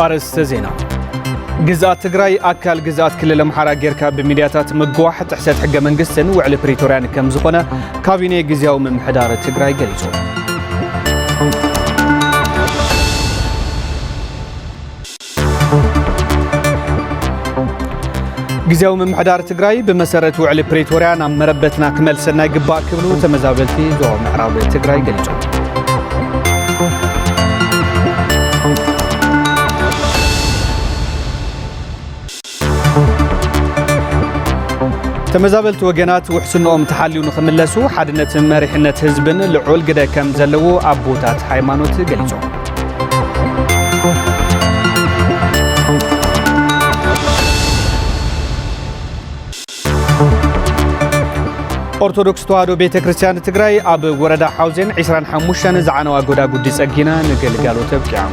ኣርእስተ ዜና። ግዝኣት ትግራይ ኣካል ግዝኣት ክልል ኣምሓራ ጌርካ ብሚድያታት ምግዋሕ ጥሕሰት ሕገ መንግስትን ውዕሊ ፕሪቶርያን ከም ዝኾነ ካቢኔ ግዝያዊ ምምሕዳር ትግራይ ገሊጹ። ግዝያዊ ምምሕዳር ትግራይ ብመሰረት ውዕሊ ፕሪቶርያ ናብ መረበትና ክመልሰና ይግባእ ክብሉ ተመዛበልቲ ዞባ ምዕራብ ትግራይ ገሊጾም። ተመዛበልቲ ወገናት ውሕስንኦም ተሓልዩ ንኽምለሱ ሓድነትን መሪሕነት ህዝብን ልዑል ግደ ከም ዘለዎ ኣቦታት ሃይማኖት ገሊጾም። ኦርቶዶክስ ተዋህዶ ቤተ ክርስቲያን ትግራይ ኣብ ወረዳ ሓውዜን ዕስራን ሓሙሽተን ዝዓነዋ ጎዳጉዲ ጸጊና ንግልጋሎት ኣብቂዓ።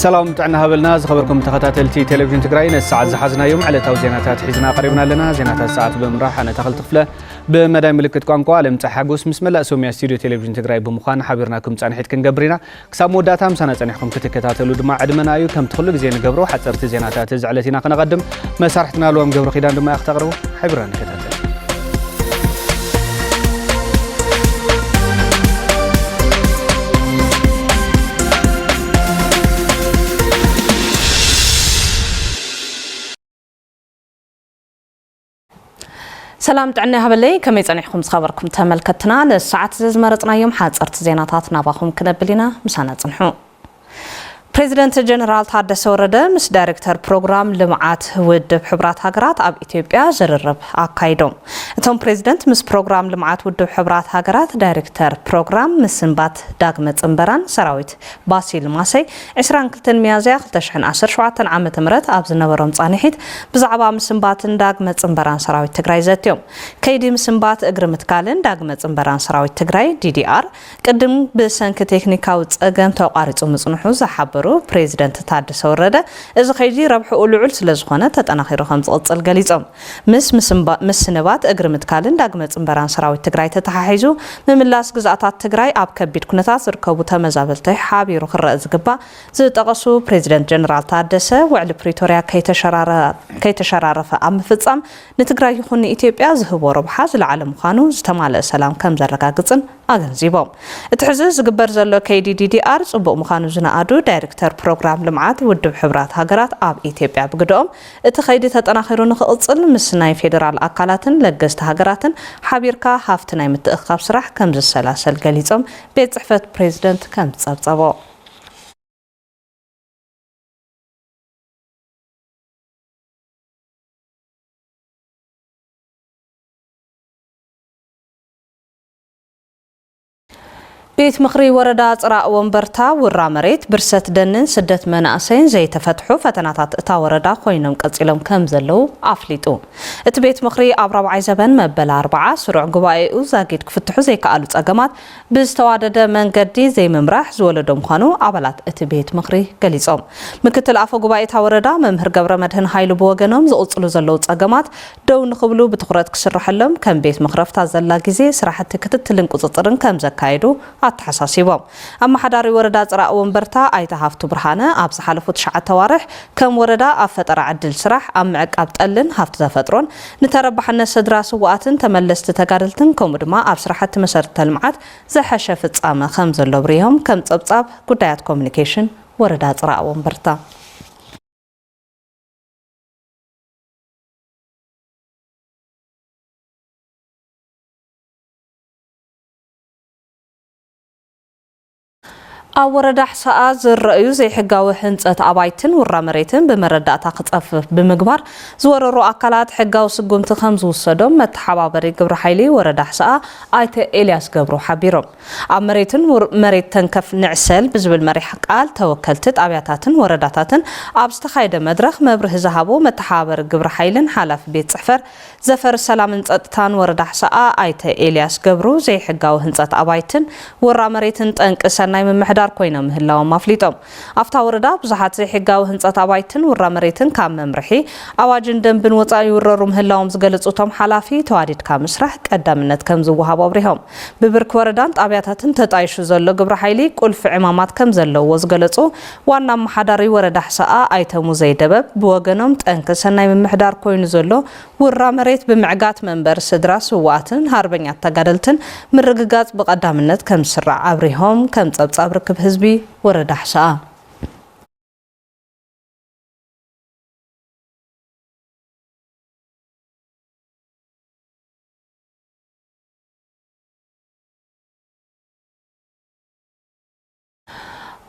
ሰላም ጥዕና ሃበልና ዝኸበርኩም ተኸታተልቲ ቴሌቪዥን ትግራይ፣ ነዚ ሰዓት ዝሓዝናዮም ዕለታዊ ዜናታት ሒዝና ቀሪብና ኣለና። ዜናታት ሰዓት ብምምራሕ ኣነ ተኽልቲ ክፍለ፣ ብመዳይ ምልክት ቋንቋ ኣለምፀ ሓጎስ ምስ መላእ ሶምያ ስቱዲዮ ቴሌቪዥን ትግራይ ብምዃን ሓቢርናኩም ፃንሒት ክንገብር ኢና። ክሳብ መወዳእታ ምሳና ጸኒሕኩም ክትከታተሉ ድማ ዕድመና እዩ። ከምቲ ኩሉ ግዜ ንገብሮ ሓጸርቲ ዜናታት እዚ ዕለት ኢና ክነቐድም። መሳርሕትና ልዋም ገብረ ኪዳን ድማ እያ ክተቕርቦ። ሓቢርና ንከታተል። ሰላም ጥዕና ይሃበለይ። ከመይ ጸኒሕኩም ዝኸበርኩም ተመልከትና? ንሰዓት እዚ ዝመረጽናዮም ሓጸርቲ ዜናታት ናባኹም ክነብል ኢና። ምሳና ጽንሑ። ፕሬዚደንት ጀነራል ታደሰ ወረደ ምስ ዳይሬክተር ፕሮግራም ልምዓት ውድብ ሕቡራት ሃገራት ኣብ ኢትዮጵያ ዝርርብ ኣካይዶም። እቶም ፕሬዚደንት ምስ ፕሮግራም ልምዓት ውድብ ሕቡራት ሃገራት ዳይሬክተር ፕሮግራም ምስንባት ዳግመ ጽንበራን ሰራዊት ባሲል ማሰይ ዕስራን ክልተን ሚያዝያ ክልተ ሽሕን ዓሰርተ ሸውዓተን ዓመተ ምህረት ኣብ ዝነበሮም ጻንሒት ብዛዕባ ምስንባትን ዳግመ ጽንበራን ሰራዊት ትግራይ ዘትዮም። ከይዲ ምስንባት እግሪ ምትካልን ዳግመ ጽንበራን ሰራዊት ትግራይ፣ ዲ ዲ ኣር፣ ቅድም ብሰንኪ ቴክኒካዊ ጸገም ተቋሪጹ ምጽንሑ ዝሓበሩ ፕሬዚደንት ታደሰ ወረደ፣ እዚ ከይዲ ረብሕኡ ልዑል ስለ ዝኾነ ተጠናኺሩ ከም ዝቕጽል ገሊጾም። ምስ ምስንባ-፣ ምስንባት እግሪ ምትካልን ዳግመ ጽንበራን ሰራዊት ትግራይ ተተሓሒዙ፣ ምምላስ ግዝኣታት ትግራይ ኣብ ከቢድ ኩነታት ዝርከቡ ተመዛበልቲ ሓቢሩ ክረአ ዝግባእ ዝጠቐሱ ፕሬዚደንት ጀነራል ታደሰ፣ ውዕሊ ፕሪቶርያ ከይተሸራረ-፣ ከይተሸራረፈ ኣብ ምፍጻም ንትግራይ ይኹን ንኢትዮጵያ ዝህቦ ረብሓ ዝለዓለ ምዃኑ፣ ዝተማልአ ሰላም ከም ዘረጋግጽን ኣገንዚቦም። እቲ ሕዚ ዝግበር ዘሎ ከይዲ ዲ ዲ ኣር ጽቡቕ ምዃኑ ዝነኣዱ ዳይሬክተር ፕሮግራም ልምዓት ውድብ ሕቡራት ሃገራት ኣብ ኢትዮጵያ ብግደኦም፣ እቲ ከይዲ ተጠናኺሩ ንኽቕጽል ምስ ናይ ፌዴራል ኣካላትን ለገስቲ ሃገራትን ሓቢርካ ሃፍቲ ናይ ምትእኽኻብ ስራሕ ከም ዝሰላሰል ገሊጾም፣ ቤት ጽሕፈት ፕሬዚደንት ከም ዝጸብጸቦ። ቤት ምኽሪ ወረዳ ጽራእ ወንበርታ ውራ መሬት፣ ብርሰት ደንን ስደት መናእሰይን ዘይተፈትሑ ፈተናታት እታ ወረዳ ኮይኖም ቀጺሎም ከም ዘለዉ ኣፍሊጡ። እቲ ቤት ምኽሪ ኣብ ራብዓይ ዘበን መበል ኣርብዓ ስሩዕ ጉባኤኡ ዛጊድ ክፍትሑ ዘይከኣሉ ጸገማት ብዝተዋደደ መንገዲ ዘይምምራሕ ዝወለዶ ምዃኑ ኣባላት እቲ ቤት ምኽሪ ገሊጾም። ምክትል ኣፈ ጉባኤ እታ ወረዳ መምህር ገብረ መድህን ሃይሉ ብወገኖም ዝቕጽሉ ዘለዉ ጸገማት ደው ንኽብሉ ብትኹረት ክስርሐሎም ከም ቤት ምኽሪ ኣብታ ዘላ ግዜ ስራሕቲ ክትትልን ቁጽጽርን ከም ዘካየዱ ኣተሓሳሲቦም። ኣመሓዳሪ ወረዳ ጽራእ ወንበርታ ኣይተ ሃፍቱ ብርሃነ ኣብ ዝሓለፉ ትሽዓተ ኣዋርሕ ከም ወረዳ ኣብ ፈጠራ ዕድል ስራሕ፣ ኣብ ምዕቃብ ጠልን ሃፍቲ ተፈጥሮን፣ ንተረባሕነት ስድራ ስውኣትን ተመለስቲ ተጋደልትን ከምኡ ድማ ኣብ ስራሕቲ መሰረተ ልምዓት ዝሐሸ ፍጻመ ከም ዘሎ ኣብሪሆም፣ ከም ጸብጻብ ጉዳያት ኮሚኒኬሽን ወረዳ ጽራእ ወንበርታ። ኣብ ወረዳ ሕሰኣ ዝረኣዩ ዘይሕጋዊ ህንፀት ኣባይትን ውራ መሬትን ብመረዳእታ ክፀፍፍ ብምግባር ዝወረሩ ኣካላት ሕጋዊ ስጉምቲ ከም ዝውሰዶም መተሓባበሪ ግብረ ሓይሊ ወረዳ ሕሰኣ ኣይተ ኤልያስ ገብሩ ሓቢሮም። ኣብ መሬትን ውር-፣ መሬት ተንከፍ ንዕሰል ብዝብል መሪሕ ቃል ተወከልቲ ጣብያታትን ወረዳታትን ኣብ ዝተኻየደ መድረኽ መብርሂ ዝሃቡ መተሓባበሪ ግብረ ሓይልን ሓላፊ ቤት ጽሕፈር ዘፈር ሰላምን ጸጥታን ወረዳ ሕሰኣ ኣይተ ኤልያስ ገብሩ፣ ዘይሕጋዊ ህንጸት ኣባይትን ውራ መሬትን ጠንቂ ሰናይ ምምሕዳር ኮይኖም ምህላዎም ኣፍሊጦም። ኣብታ ወረዳ ብዙሓት ዘይሕጋዊ ህንፀት ኣባይትን ውራ መሬትን ካብ መምርሒ ኣዋጅን ደንብን ወፃኢ ይውረሩ ምህላዎም ዝገለፁ እቶም ሓላፊ፣ ተዋዲድካ ምስራሕ ቀዳምነት ከም ዝወሃቦ ኣብሪሆም። ብብርኪ ወረዳን ጣብያታትን ተጣይሹ ዘሎ ግብረ ሓይሊ ቁልፊ ዕማማት ከም ዘለዎ ዝገለፁ ዋና ኣመሓዳሪ ወረዳ ሕሰኣ ኣይተ ሙዘይ ደበብ፣ ብወገኖም ጠንቂ ሰናይ ምምሕዳር ኮይኑ ዘሎ ውራ መሬት ብምዕጋት መንበር ስድራ ስውኣትን ሃርበኛት ተጋደልትን ምርግጋፅ ብቐዳምነት ከም ዝስራዕ ኣብሪሆም። ከም ፀብፃብ ርክብ ህዝቢ ወረዳ ሕሰኣ።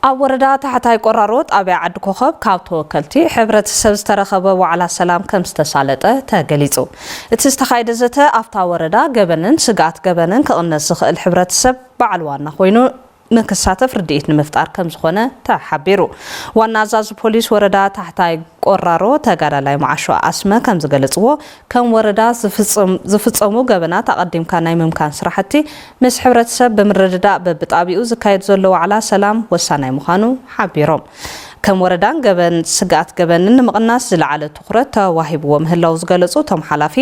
ኣብ ወረዳ ታሕታይ ቆራሮ ጣብያ ዓዲ ኮኸብ ካብ ተወከልቲ ሕብረተሰብ ዝተረኸበ ዋዕላ ሰላም ከም ዝተሳለጠ ተገሊጹ። እቲ ዝተኻየደ ዘተ ኣብታ ወረዳ ገበንን ስግኣት ገበንን ክቕነስ ዝኽእል ሕብረተሰብ በዓል ዋና ኮይኑ ንክሳተፍ ርድኢት ንምፍጣር ከም ዝኾነ ተሓቢሩ። ዋና ኣዛዚ ፖሊስ ወረዳ ታሕታይ ቆራሮ ተጋዳላይ መዓሾ ኣስመ ከም ዝገለጽዎ፣ ከም ወረዳ ዝፍጽም-፣ ዝፍጸሙ ገበናት ኣቐዲምካ ናይ ምምካን ስራሕቲ ምስ ሕብረተሰብ ብምርድዳእ በብጣቢኡ ዝካየድ ዘሎ ዋዕላ ሰላም ወሳናይ ምዃኑ ሓቢሮም። ከም ወረዳን ገበን ስግኣት ገበንን ንምቕናስ ዝለዓለ ትኹረት ተዋሂብዎ ምህላው ዝገለጹ እቶም ሓላፊ፣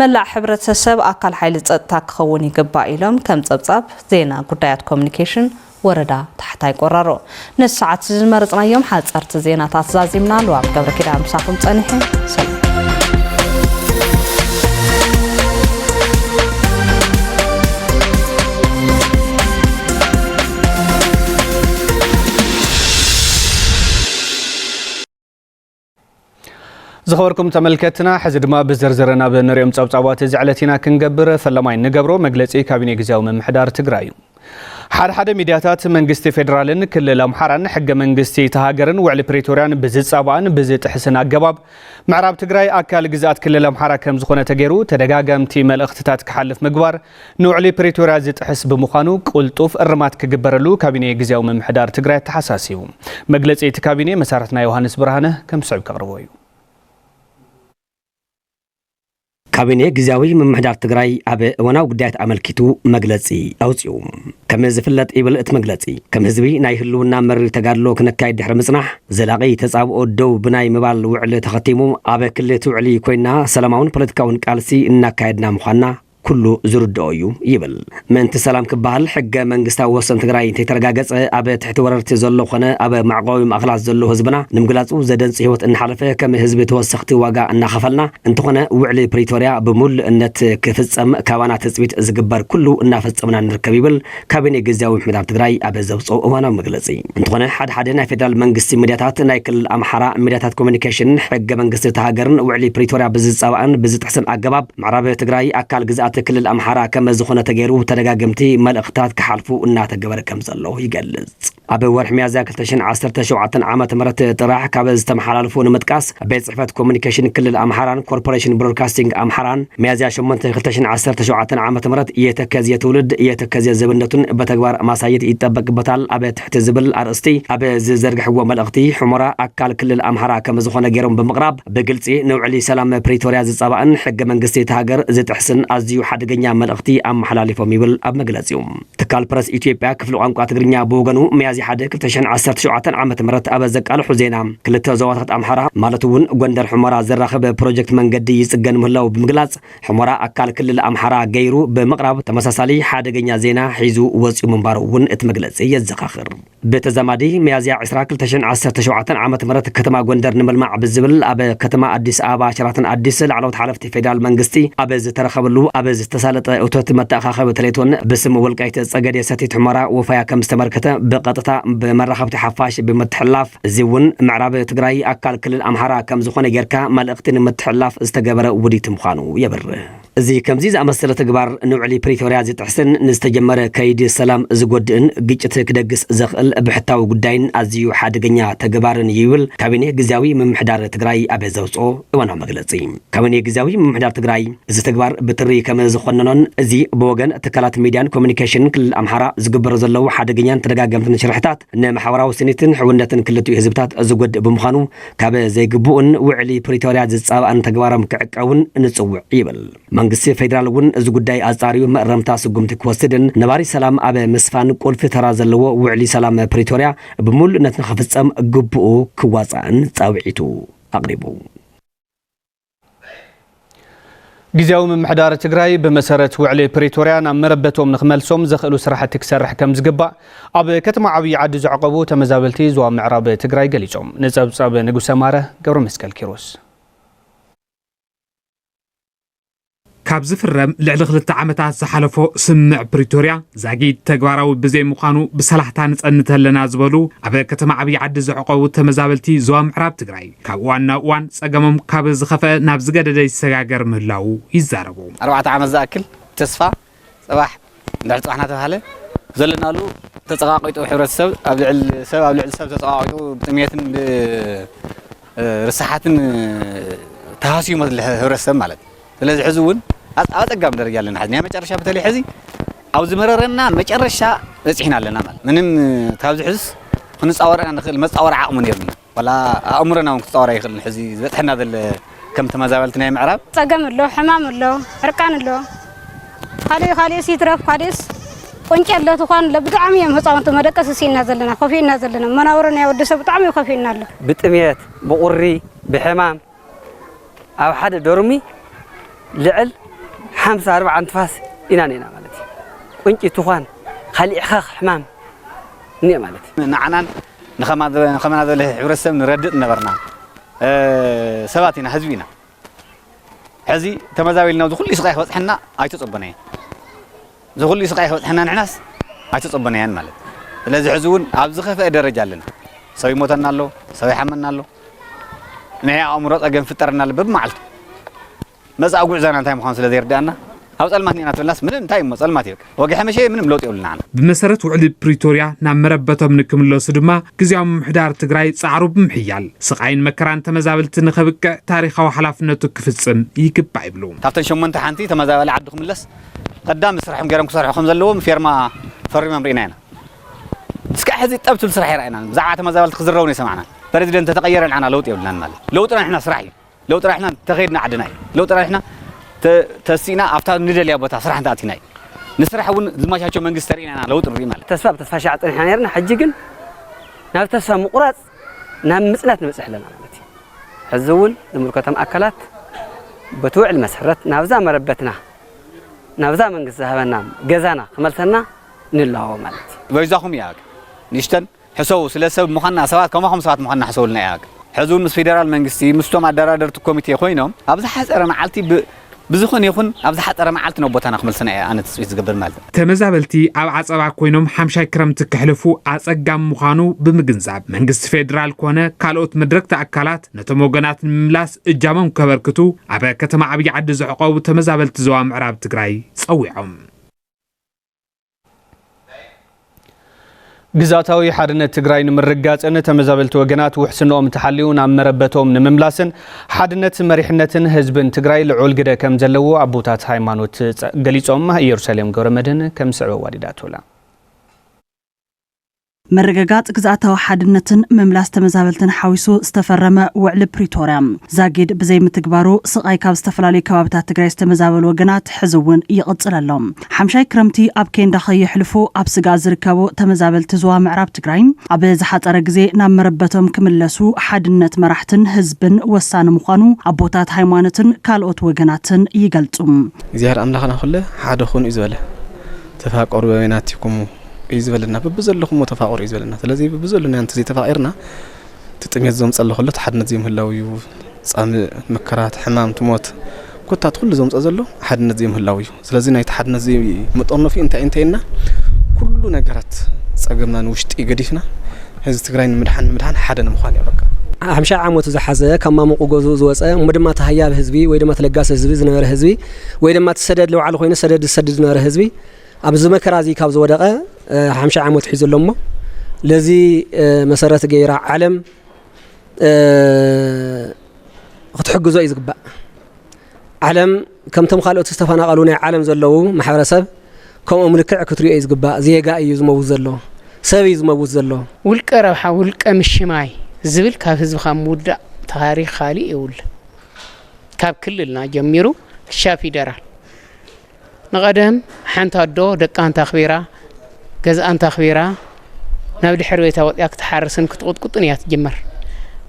መላእ ሕብረተሰብ ኣካል ሓይሊ ጸጥታ ክኸውን ይግባእ ኢሎም። ከም ጸብጻብ ዜና ጉዳያት ኮሚኒኬሽን ወረዳ ታሕታይ ቆራሮ። ነዚ ሰዓት እዚ ዝመረጽናዮም ሓጸርቲ ዜናታት ዛዚምና። ልዋብ ገብረ ኪዳን ምሳኹም ጸኒሐ። ሰላም። ዝኸበርኩም ተመልከትና፣ ሕዚ ድማ ብዝርዝር ናብ ንሪኦም ጸብጻባት እዚ ዕለት ኢና ክንገብር። ፈለማይ ንገብሮ መግለጺ ካቢኔ ግዝያዊ ምምሕዳር ትግራይ እዩ። ሓደ ሓደ ሚድያታት መንግስቲ ፌዴራልን ክልል ኣምሓራን ሕገ መንግስቲ እታ ሃገርን ውዕሊ ፕሪቶርያን ብዝጻባእን ብዝጥሕስን ኣገባብ ምዕራብ ትግራይ ኣካል ግዝኣት ክልል ኣምሓራ ከም ዝኾነ ተገይሩ ተደጋገምቲ መልእኽትታት ክሓልፍ ምግባር ንውዕሊ ፕሪቶርያ ዝጥሕስ ብምዃኑ ቅልጡፍ እርማት ክግበረሉ ካቢኔ ግዝያዊ ምምሕዳር ትግራይ ኣተሓሳሲቡ። መግለጺ እቲ ካቢኔ መሳርሕትና ዮሃንስ ብርሃነ ከም ዝስዕብ ከቕርቦ እዩ። ካቢኔ ግዝያዊ ምምሕዳር ትግራይ ኣብ እዋናዊ ጉዳያት ኣመልኪቱ መግለጺ ኣውጺኡ። ከም ዝፍለጥ ይብል እቲ መግለጺ፣ ከም ህዝቢ ናይ ህልውና መሪር ተጋድሎ ክነካይድ ድሕሪ ምጽናሕ፣ ዘላቒ ተጻብኦ ደው ብናይ ምባል ውዕሊ ተኸቲሙ፣ ኣብ ክሊ እቲ ውዕሊ ኮይና ሰላማውን ፖለቲካውን ቃልሲ እናካየድና ምዃንና ኩሉ ዝርድኦ እዩ ይብል። ምእንቲ ሰላም ክበሃል ሕገ መንግስታዊ ወሰን ትግራይ እንተይተረጋገጸ፣ ኣብ ትሕቲ ወረርቲ ዘሎ ኮነ ኣብ መዕቆቢ ማእኸላት ዘሎ ህዝብና ንምግላጹ ዘደንጽ ህይወት እናሓለፈ፣ ከም ህዝቢ ተወሰኽቲ ዋጋ እናኸፈልና፣ እንተኾነ ውዕሊ ፕሪቶርያ ብምሉእነት ክፍጸም ካባና ትጽቢት ዝግበር ኩሉ እናፈጸምና ንርከብ ይብል ካቢኔ ግዝያዊ ምምሕዳር ትግራይ ኣብ ዘውፅኦ እዋናዊ መግለጺ። እንተኾነ ሓደ ሓደ ናይ ፌደራል መንግስቲ ሚድያታት፣ ናይ ክልል ኣምሓራ ሚድያታት ኮሚኒኬሽን፣ ሕገ መንግስቲ እታ ሃገርን ውዕሊ ፕሪቶርያ ብዝጻባእን ብዝጥሕስን ኣገባብ ምዕራብ ትግራይ ኣካል ግዝኣት ክልል ኣምሓራ ከም ዝኾነ ተገይሩ ተደጋገምቲ መልእኽታት ክሓልፉ እናተገበረ ከም ዘሎ ይገልጽ። ኣብ ወርሒ ሚያዝያ ክልተ ሽሕን ዓሰርተ ሸውዓተን ዓመተ ምህረት ጥራሕ ካብ ዝተመሓላለፉ ንምጥቃስ፣ ቤት ጽሕፈት ኮሚኒኬሽን ክልል ኣምሓራን ኮርፖሬሽን ብሮድካስቲንግ ኣምሓራን ሚያዝያ ሸሞንተ ክልተ ሽሕን ዓሰርተ ሸውዓተን ዓመተ ምህረት የተከዜ ትውልድ የተከዜ ዘብነቱን በተግባር ማሳየት ይጠበቅበታል ኣብ ትሕቲ ዝብል ኣርእስቲ ኣብ ዝዘርግሕዎ መልእኽቲ፣ ሑመራ ኣካል ክልል ኣምሓራ ከም ዝኾነ ገይሮም ብምቕራብ፣ ብግልጺ ንውዕሊ ሰላም ፕሪቶርያ ዝጻባእን ሕገ መንግስቲ እቲ ሃገር ዝጥሕስን ኣዝዩ ሓደገኛ መልእኽቲ ኣመሓላሊፎም ይብል ኣብ መግለጺኡ። ትካል ፕረስ ኢትዮጵያ ክፍሊ ቋንቋ ትግርኛ ብወገኑ፣ ሚያዝያ ሓደ ክልተ ሽሕን ዓሰርተ ሸውዓተን ዓመተ ምህረት ኣብ ዘቃልሑ ዜና፣ ክልተ ዞባታት ኣምሓራ ማለት እውን ጎንደር ሑመራ ዘራኽብ ፕሮጀክት መንገዲ ይጽገን ምህላው ብምግላጽ፣ ሑመራ ኣካል ክልል ኣምሓራ ገይሩ ብምቕራብ ተመሳሳሊ ሓደገኛ ዜና ሒዙ ወጺኡ ምንባሩ እውን እቲ መግለጺ የዘኻኽር። ብተዛማዲ፣ ሚያዝያ ዕስራ ክልተ ሽሕን ዓሰርተ ሸውዓተን ዓመተ ምህረት ከተማ ጎንደር ንምልማዕ ብዝብል ኣብ ከተማ ኣዲስ ኣበባ ሸራተን ኣዲስ ላዕለዎት ሓለፍቲ ፌደራል መንግስቲ ኣብ ዝተረኸብሉ ኣብ ዝተሳለጠ እቶት መተኣኻኸቢ ቴሌቶን ብስም ወልቃይት ጸገዴ ሰቲት ሑመራ ወፋያ ከም ዝተመልከተ ብቐጥታ ብመራኸብቲ ሓፋሽ ብምትሕልላፍ፣ እዚ እውን ምዕራብ ትግራይ ኣካል ክልል ኣምሓራ ከም ዝኾነ ጌርካ መልእኽቲ ንምትሕልላፍ ዝተገበረ ውዲት ምዃኑ የብርህ። እዚ ከምዚ ዝኣመሰለ ተግባር ንውዕሊ ፕሪቶርያ ዝጥሕስን ንዝተጀመረ ከይዲ ሰላም ዝጎድእን ግጭት ክደግስ ዘኽእል ብሕታዊ ጉዳይን ኣዝዩ ሓደገኛ ተግባርን እዩ ይብል ካቢኔ ግዝያዊ ምምሕዳር ትግራይ ኣብ ዘውፅኦ እዋናዊ መግለፂ። ካቢኔ ግዝያዊ ምምሕዳር ትግራይ እዚ ተግባር ብትሪ ከም ዝኾነኖን እዚ ብወገን ትካላት ሚድያን ኮሚኒኬሽንን ክልል ኣምሓራ ዝግበሩ ዘለዉ ሓደገኛን ተደጋገምትን ሽርሕታት ንማሕበራዊ ስኒትን ሕውነትን ክልቲኡ ህዝብታት ዝጎድእ ብምዃኑ ካብ ዘይግብኡን ውዕሊ ፕሪቶርያ ዝፃባእን ተግባሮም ክዕቀቡን ንፅውዕ ይብል። መንግስቲ ፌዴራል እውን እዚ ጉዳይ ኣጻርዩ መእረምታ ስጉምቲ ክወስድን ነባሪ ሰላም ኣብ ምስፋን ቁልፊ ተራ ዘለዎ ውዕሊ ሰላም ፕሪቶርያ ብምሉእነት ንኽፍጸም ግቡኡ ክዋጻእን ጻውዒቱ ኣቕሪቡ። ግዝያዊ ምምሕዳር ትግራይ ብመሰረት ውዕሊ ፕሪቶርያ ናብ መረበቶም ንኽመልሶም ዘኽእሉ ስራሕቲ ክሰርሕ ከም ዝግባእ ኣብ ከተማ ዓብዪ ዓዲ ዘዕቆቡ ተመዛበልቲ ዞባ ምዕራብ ትግራይ ገሊጾም። ንጸብጻብ ንጉሰ ማረ ገብረ መስቀል ኪሮስ። ካብ ዝፍረም ልዕሊ ክልተ ዓመታት ዝሓለፎ ስምምዕ ፕሪቶርያ ዛጊድ ተግባራዊ ብዘይምዃኑ ብሰላሕታ ንጸንት ኣለና ዝበሉ ኣብ ከተማ ዓብዪ ዓዲ ዘዕቆቡ ተመዛበልቲ ዞባ ምዕራብ ትግራይ፣ ካብ እዋን ናብ እዋን ጸገሞም ካብ ዝኸፍአ ናብ ዝገደደ ይሰጋገር ምህላዉ ይዛረቡ። ኣርባዕተ ዓመት ዝኣክል ተስፋ፣ ጽባሕ እንድሕር ጽባሕ እናተባህለ ዘለናሉ ተጸቓቒጡ፣ ሕብረተሰብ ኣብ ልዕሊ ሰብ፣ ኣብ ልዕሊ ሰብ ተጸቓቒጡ፣ ብጥሜትን ብ-፣ እ፣ ርሳሓትን ተሃስዩ ዘሎ ሕብረተሰብ ማለት እዩ። ስለዚ ሕዚ እውን ኣብ፣ ኣብ ኣጸጋሚ ደረጃ ኣለና። ሕዚ ናይ መጨረሻ፣ በተለይ ሕዚ ኣብ ዝመረረና መጨረሻ በጺሕና ኣለና ማለት። ምንም ካብዚ ሕዝስ ክንጻወር ኢና ንኽእል መጻወሪ ዓቕሚ ነይሩና። ዋላ ኣእምሮና እውን ክጻወር ኣይኽእልን። ሕዚ ዝበጽሐና ዘለ ከም ተመዛበልቲ ናይ ምዕራብ ጸገም ኣሎ፣ ሕማም ኣሎ፣ ዕርቃን ኣሎ። ካሊእ፣ ካሊእስ ይትረፍ፣ ካሊእስ ቁንጪ ኣሎ፣ ትዃን ኣሎ። ብጣዕሚ እዮም ህጻውንቲ መደቀሲ ስኢና ዘለና፣ ከፊእና ዘለና። መናብሮ ናይ ወዲ ሰብ ብጣዕሚ ከፊእና ኣሎ። ብጥሜት፣ ብቑሪ፣ ብሕማም ኣብ ሓደ ዶርሚ ልዕል ሓምሳ ኣርብዓ ንትፋስ ኢና ኔና ማለት እዩ። ቁንጪ፣ ትዃን፣ ካሊእ ሕኸኽ ሕማም እኒአ ማለት እዩ። ንዓናን ንኸማ-፣ ንኸማና ዘለ ሕብረተሰብ ንረድእ ነበርና፣ እ፣ ሰባት ኢና፣ ህዝቢ ኢና። ሕዚ ተመዛቢልና እዚ ኩሉ ስቓይ ክበጽሐና ኣይተጸበናዮን። እዚ ኩሉ ስቓይ ክበጽሐና ንሕናስ ኣይተጸበናዮን ማለት። ስለዚ ሕዚ እውን ኣብ ዝኸፍአ ደረጃ ኣለና። ሰብ ይሞተና ኣሎ፣ ሰብ ይሓመና ኣሎ። ናይ ኣእምሮ ጸገም ይፍጠረና ኣሎ በብመዓልቱ። መጻኢ ጉዕዞና እንታይ ምዃኑ ስለ ዘይርድኣና፣ ኣብ ጸልማት ኔና ትብልናስ ምንም እንታይ እሞ ጸልማት እዩ። ወግሐ መሸ ምንም ለውጢ የብሉና። ብመሰረት ውዕሊ ፕሪቶርያ ናብ መረበቶም ንክምለሱ ድማ ግዝያዊ ምምሕዳር ትግራይ ጻዕሩ ብምሕያል ስቓይን መከራን ተመዛበልቲ ንኸብቅዕ ታሪኻዊ ሓላፍነቱ ክፍጽም ይግባእ ይብሉ። ካብተን ሸሞንተ ሓንቲ ተመዛባሊ ዓዱ ክምለስ ቀዳሚ ስራሖም ገይሮም ክሰርሑ ከም ዘለዎም ፌርማ ፈሪሞም ርኢና ኢና። እስካዕ ሕዚ ጠብ ትብል ስራሕ ይረኣየና። ብዛዕባ ተመዛበልቲ ክዝረቡ ነው የሰማዕና። ፕሬዚደንት ተተቐየረ ንዓና ለውጢ የብልናን ማለት። ለውጥና ንሕና ስራሕ እዩ። ለውጥና ንሕና ተኸይድና ዓድና እዩ። ለውጥና ንሕና ተ-፣ ተሲእና ኣብታ ንደልያ ቦታ ስራሕ እንተኣቲና እዩ። ንስራሕ እውን ዝመቻቸው መንግስቲ ተሪእና ኢና ለውጢ ንርኢ ማለት። ተስፋ ብተስፋ ሻዕ ጸኒሕና ነርና። ሕጂ ግን ናብ ተስፋ ምቑራጽ፣ ናብ ምጽናት ንበጽሕ ኣለና ማለት እዩ። ሕዚ እውን ዝምልከቶም ኣካላት በቲ ውዕል መሰረት ናብዛ መረበትና፣ ናብዛ መንግስቲ ዝሃበና ገዛና ክመልሰና ንላዎ ማለት እዩ። በይዛኹም እያ ንእሽተን ሕሰቡ፣ ስለ ሰብ ምዃንና፣ ሰባት ከማኹም ሰባት ምዃንና ሕሰቡልና እያ። ሕዚ እውን ምስ ፌደራል መንግስቲ፣ ምስቶም ኣደራደርቲ ኮሚቴ ኮይኖም ኣብ ዝሓጸረ መዓልቲ ብ-፣ ብዝኾነ ይኹን ኣብ ዝሓጸረ መዓልቲ ናብ ቦታና ክመልስና እያ ኣነ ትጽቢት ዝገብር ማለት እዩ። ተመዛበልቲ ኣብ ዓጸባ ኮይኖም ሓምሻይ ክረምቲ ከሕልፉ ኣጸጋሚ ምዃኑ ብምግንዛብ፣ መንግስቲ ፌደራል ኮነ ካልኦት መድረግቲ ኣካላት ነቶም ወገናት ንምምላስ እጃሞም ከበርክቱ ኣብ ከተማ ዓብዪ ዓዲ ዘዕቆቡ ተመዛበልቲ ዞባ ምዕራብ ትግራይ ጸዊዖም። ግዝኣታዊ ሓድነት ትግራይ ንምርግጋጽን ተመዛበልቲ ወገናት ውሕስንኦም ተሓልዩ ናብ መረበቶም ንምምላስን ሓድነት መሪሕነትን ህዝብን ትግራይ ልዑል ግደ ከም ዘለዎ ኣቦታት ሃይማኖት ጸ-፣ ገሊጾም። ኢየሩሳሌም ገብረመድህን ከም ዝስዕብ ኣዋዲዳቶ ኣላ። ምርግጋጽ ግዝኣታዊ ሓድነትን ምምላስ ተመዛበልትን ሓዊሱ ዝተፈረመ ውዕሊ ፕሪቶርያ ዛጊድ ብዘይምትግባሩ ስቓይ ካብ ዝተፈላለዩ ከባብታት ትግራይ ዝተመዛበሉ ወገናት ሕዚ እውን ይቕጽል ኣሎ። ሓምሻይ ክረምቲ ኣብ ኬንዳ ከየሕልፉ ኣብ ስግኣት ዝርከቡ ተመዛበልቲ ዞባ ምዕራብ ትግራይ ኣብ ዝሓጸረ ግዜ ናብ መረበቶም ክምለሱ ሓድነት መራሕትን ህዝብን ወሳኒ ምዃኑ ኣቦታት ሃይማኖትን ካልኦት ወገናትን ይገልጹ። እግዚኣብሔር ኣምላኽና ኩለ ሓደ ኩኑ እዩ ዝበለ። ተፋቀሩ በበይናቲኩሙ እዩ ዝበለና። በብዘለኹሞ ተፋቀሩ እዩ ዝበለና። ስለዚ በብዘለና እንተ ዘይተፋቂርና፣ እቲ ጥሜት ዘምጸሎ ከሎ እቲ ሓድነት ዘይምህላው እዩ። ጻምእ፣ መከራት፣ ሕማም፣ ትሞት፣ ኮታት ኩሉ ዘምጸኦ ዘሎ ሓድነት ዘይምህላው እዩ። ስለዚ ናይቲ ሓድነት እዚ መጠኖፊ እንታይ እንታይ ኢልና ኩሉ ነገራት ጸገምና ንውሽጢ ገዲፍና ህዝቢ ትግራይ ንምድሓን፣ ንምድሓን ሓደ ንምዃን እያ በቃ። ሓምሻ ዓመቱ ዝሓዘ ካብ ማሙቑ ገዝኡ ዝወጸ እሞ ድማ እቲ ሃያብ ህዝቢ ወይ ድማ እቲ ለጋሲ ህዝቢ ዝነበረ ህዝቢ ወይ ድማ እቲ ሰደድ ልውዓል ኮይኑ ሰደድ ዝሰድድ ዝነበረ ህዝቢ ኣብዚ መከራ እዚ ካብ ዝወደቐ፣ እ፣ ሓምሻ ዓመት ሒዙ ኣሎ እሞ ለዚ፣ እ፣ መሰረት ገይራ ዓለም፣ እ፣ ክትሕግዞ እዩ ዝግባእ። ዓለም ከምቶም ካልኦት ዝተፈናቐሉ ናይ ዓለም ዘለዉ ማሕበረሰብ ከምኦም ልክዕ ክትሪኦ እዩ ዝግባእ። ዜጋ እዩ ዝመውት ዘሎ፣ ሰብ እዩ ዝመውት ዘሎ። ውልቀ ረብሓ፣ ውልቀ ምሽማይ ዝብል ካብ ህዝብኻ ምውዳእ ታሪኽ ካሊእ የብሉን። ካብ ክልልና ጀሚሩ ክሻብ ፊደራል ንቐደም ሓንቲ ኣዶ ደቃ እንተ ኣኽቢራ፣ ገዝኣ እንተ ኣኽቢራ፣ ናብ ድሕሪ ቤታ ወጺኣ ክትሓርስን ክትቕጥቅጥን እያ ትጅምር።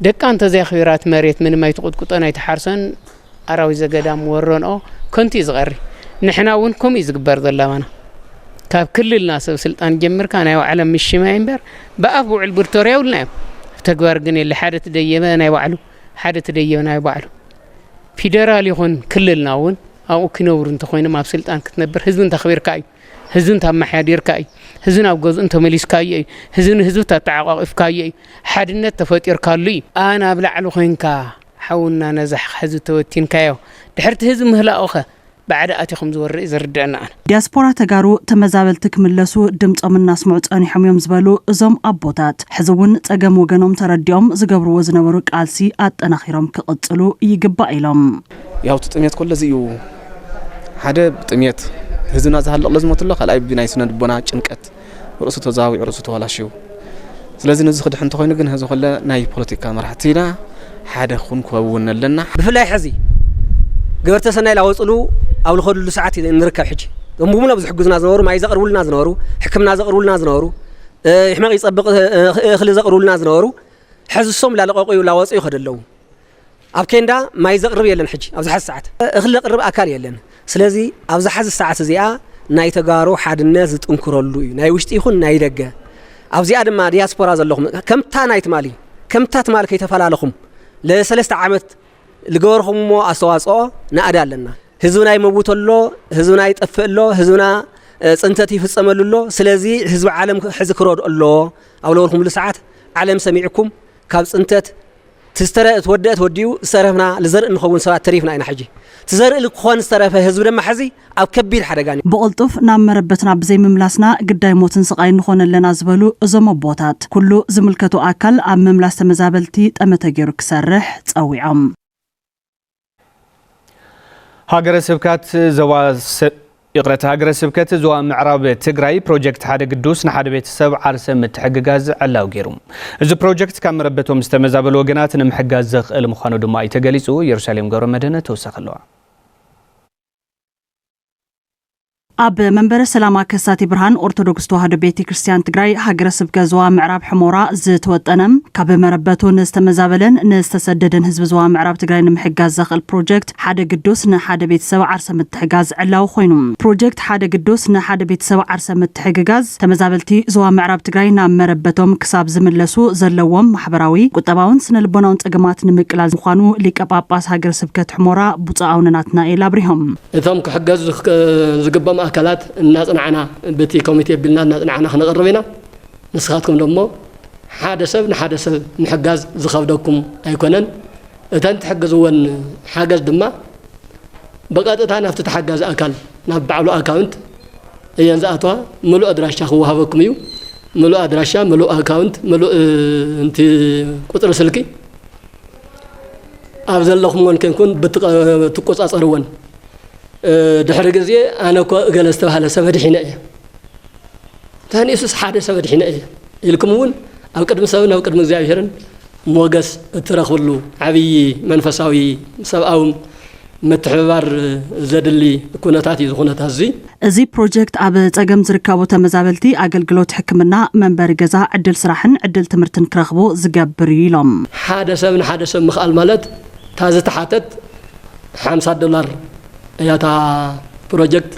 ደቃ እንተ ዘየኽቢራ፣ እቲ መሬት ምንም ኣይትቕጥቅጦን ኣይትሓርሶን፣ ኣራዊት ዘገዳም ወረንኦ ከንቱ እዩ ዝቐሪ። ንሕና እውን ከምኡ እዩ ዝግበር ዘሎ ኣባና። ካብ ክልልና ሰብ ስልጣን ጀምርካ ናይ ባዕሎም ምሽማይ እምበር፣ ብኣፍ ውዕል ብርቶርያ የብልና እዮም። ተግባር ግን የለ። ሓደ ትደየበ ናይ ባዕሉ፣ ሓደ ትደየበ ናይ ባዕሉ። ፊደራል ይኹን ክልልና እውን ኣብኡ ክነብሩ እንተኾይኖም ኣብ ስልጣን ክትነብር ህዝቢ እንተኽቢርካ እዩ። ህዝቢ እንተኣመሓዲርካ እዩ። ህዝቢ ናብ ገዝኡ እንተመሊስካዮ እዩ። ህዝቢ ንህዝቢ እንተተዓቋቒፍካዮ እዩ። ሓድነት ተፈጢርካሉ እዩ። ኣብ ላዕሊ ኮይንካ ሓውና ነዛ ህዝቢ ተወቲንካዮ ድሕርቲ ህዝቢ ምህላኡኸ ባዕዲ ኣትዩ ከም ዝወርእ እዩ ዝርድአና ኣነ። ዲያስፖራ ተጋሩ ተመዛበልቲ ክምለሱ ድምፆም እናስምዑ ፀኒሖም እዮም ዝበሉ እዞም ኣቦታት፣ ሕዚ እውን ፀገም ወገኖም ተረዲኦም ዝገብርዎ ዝነበሩ ቃልሲ ኣጠናኺሮም ክቕፅሉ ይግባእ ኢሎም። ያው እቲ ጥሜት ኮሎ እዚ እዩ። ሓደ ብጥሜት ህዝብና ዝሃልቕ ለዝሞት ኣሎ፣ ካልኣይ ብናይ ስነ ልቦና ጭንቀት ርእሱ ተዛዊዑ ርእሱ ተዋላሽው። ስለዚ ነዚ ክድሕን እንተኾይኑ ግን ህዚ ኮለ ናይ ፖለቲካ መራሕቲ ኢና ሓደ ክኹን ክኸውን ኣለና። ብፍላይ ሕዚ ገበርቲ ሰናይ ላወፅሉ ኣብ ልኸድሉ ሰዓት ንርከብ። ሕጂ እቶም ብሙሉ ኣብዚ ሕጉዝና ዝነበሩ፣ ማይ ዘቕርቡልና ዝነበሩ፣ ሕክምና ዘቕርቡልና ዝነበሩ፣ እ፣ ሕመቕ ይጸብቕ፣ እ፣ እኽሊ ዘቕርቡልና ዝነበሩ፣ ሕዚ እሶም ላለቐቑ ላወፁ ይኸዱ ኣለዉ። ኣብ ኬንዳ ማይ ዘቕርብ የለን። ሕጂ ኣብዚ ሓዚ ሰዓት እኽሊ ዘቕርብ ኣካል የለን። ስለዚ ኣብዚ ሓዚ ሰዓት እዚኣ ናይ ተጋሩ ሓድነት ዝጥንክረሉ እዩ፣ ናይ ውሽጢ ይኹን ናይ ደገ። ኣብዚኣ ድማ ዲያስፖራ ዘለኹም ከምታ ናይ ትማሊ፣ ከምታ ትማሊ ከይተፈላለኹም ለሰለስተ ዓመት ዝገበርኹምዎ ኣስተዋፅኦ ንኣዳ ኣለና። ህዝብና ይመውት ኣሎ፣ ህዝብና ይጠፍእ ኣሎ፣ ህዝብና፣ እ፣ ፅንተት ይፍፀመሉ ኣሎ። ስለዚ ህዝቢ ዓለም ሕዚ ክረድኦ ኣለዎ። ኣብ ለበልኩምሉ ሰዓት ዓለም ሰሚዕኩም ካብ ፅንተት እቲ ዝተረ-፣ እቲ ወደአ ተወዲኡ ዝተረፍና ልዘርኢ ንኸውን ሰባት ተሪፍና ኢና። ሕጂ እቲ ዘርኢ ልክኾን ዝተረፈ ህዝቢ ድማ ሕዚ ኣብ ከቢድ ሓደጋ እዩ። ብቕልጡፍ ናብ መረበትና ብዘይምምላስና ግዳይ ሞትን ስቓይን ንኾን ኣለና ዝበሉ እዞም ኣቦታት፣ ኩሉ ዝምልከቶ ኣካል ኣብ ምምላስ ተመዛበልቲ ጠመተ ገይሩ ክሰርሕ ጸዊዖም። ሃገረ ስብከት ዞባ ስ-፣ ይቕረታ፣ ሃገረ ስብከት ዞባ ምዕራብ ትግራይ ፕሮጀክት ሓደ ግዱስ ንሓደ ቤተሰብ ዓርሰ ምትሕግጋዝ ዕላዊ ገይሩ። እዚ ፕሮጀክት ካብ መረበቶም ዝተመዛበሉ ወገናት ንምሕጋዝ ዘኽእል ምዃኑ ድማ እዩ ተገሊጹ። ኢየሩሳሌም ገብረ መድህነ ተወሳኺ ኣለዋ። ኣብ መንበረ ሰላማ ከሳቴ ብርሃን ኦርቶዶክስ ተዋህዶ ቤተ ክርስቲያን ትግራይ ሃገረ ስብከት ዞባ ምዕራብ ሕሞራ ዝተወጠነ ካብ መረበቱ ንዝተመዛበለን ንዝተሰደደን ህዝቢ ዞባ ምዕራብ ትግራይ ንምሕጋዝ ዘኽእል ፕሮጀክት ሓደ ግዱስ ንሓደ ቤተሰብ ዓርሰ ምትሕጋዝ ዕላዊ ኮይኑ። ፕሮጀክት ሓደ ግዱስ ንሓደ ቤተሰብ ዓርሰ ምትሕግጋዝ ተመዛበልቲ ዞባ ምዕራብ ትግራይ ናብ መረበቶም ክሳብ ዝምለሱ ዘለዎም ማሕበራዊ፣ ቁጠባውን ስነ ልቦናውን ጸገማት ንምቅላል ምዃኑ ሊቀ ጳጳስ ሃገረ ስብከት ሕሞራ ብፁዕ ኣቡነ ናትናኤል ኣብሪሆም። እቶም ክሕገዙ ዝክ-፣ ዝግብኦም ኣካላት እናጽናዕና፣ በቲ ኮሚቴ ኣቢልና እናጽናዕና ክነቕርብ ኢና። ንስኻትኩም ደሞ ሓደ ሰብ ንሓደ ሰብ ምሕጋዝ ዝኸብደኩም ኣይኮነን። እተን ትሕግዝወን ሓገዝ ድማ ብቐጥታ ናብቲ ተሓጋዚ ኣካል፣ ናብ ባዕሉ ኣካውንት እየን ዝኣትዋ። ምሉእ ኣድራሻ ክወሃበኩም እዩ። ምሉእ ኣድራሻ፣ ምሉእ ኣካውንት፣ ምሉእ፣ እ፣ እንቲ ቁጽሪ ስልኪ ኣብ ዘለኹምወን ኬንኩን ብትቐ-፣ ትቆጻጸርወን። እ፣ ድሕሪ ግዜ ኣነ እኮ እገለ ዝተባህለ ሰብ ኣድሒነ እየ፣ ተንኢሱስ ሓደ ሰብ ኣድሒነ እየ ኢልኩም እውን ኣብ ቅድሚ ሰብን ኣብ ቅድሚ እግዚኣብሔርን ሞገስ እትረኽብሉ ዓብዪ መንፈሳዊ ሰብኣዊ ምትሕብባር ዘድሊ ኩነታት እዩ፣ እዚ ኩነታት እዚ። እዚ ፕሮጀክት ኣብ ጸገም ዝርከቡ ተመዛበልቲ ኣገልግሎት ሕክምና፣ መንበሪ ገዛ፣ ዕድል ስራሕን ዕድል ትምህርትን ክረኽቡ ዝገብር እዩ ኢሎም። ሓደ ሰብ ንሓደ ሰብ ምኽኣል ማለት እታ ዝተሓተት ሓምሳ ዶላር እያ። እታ ፕሮጀክት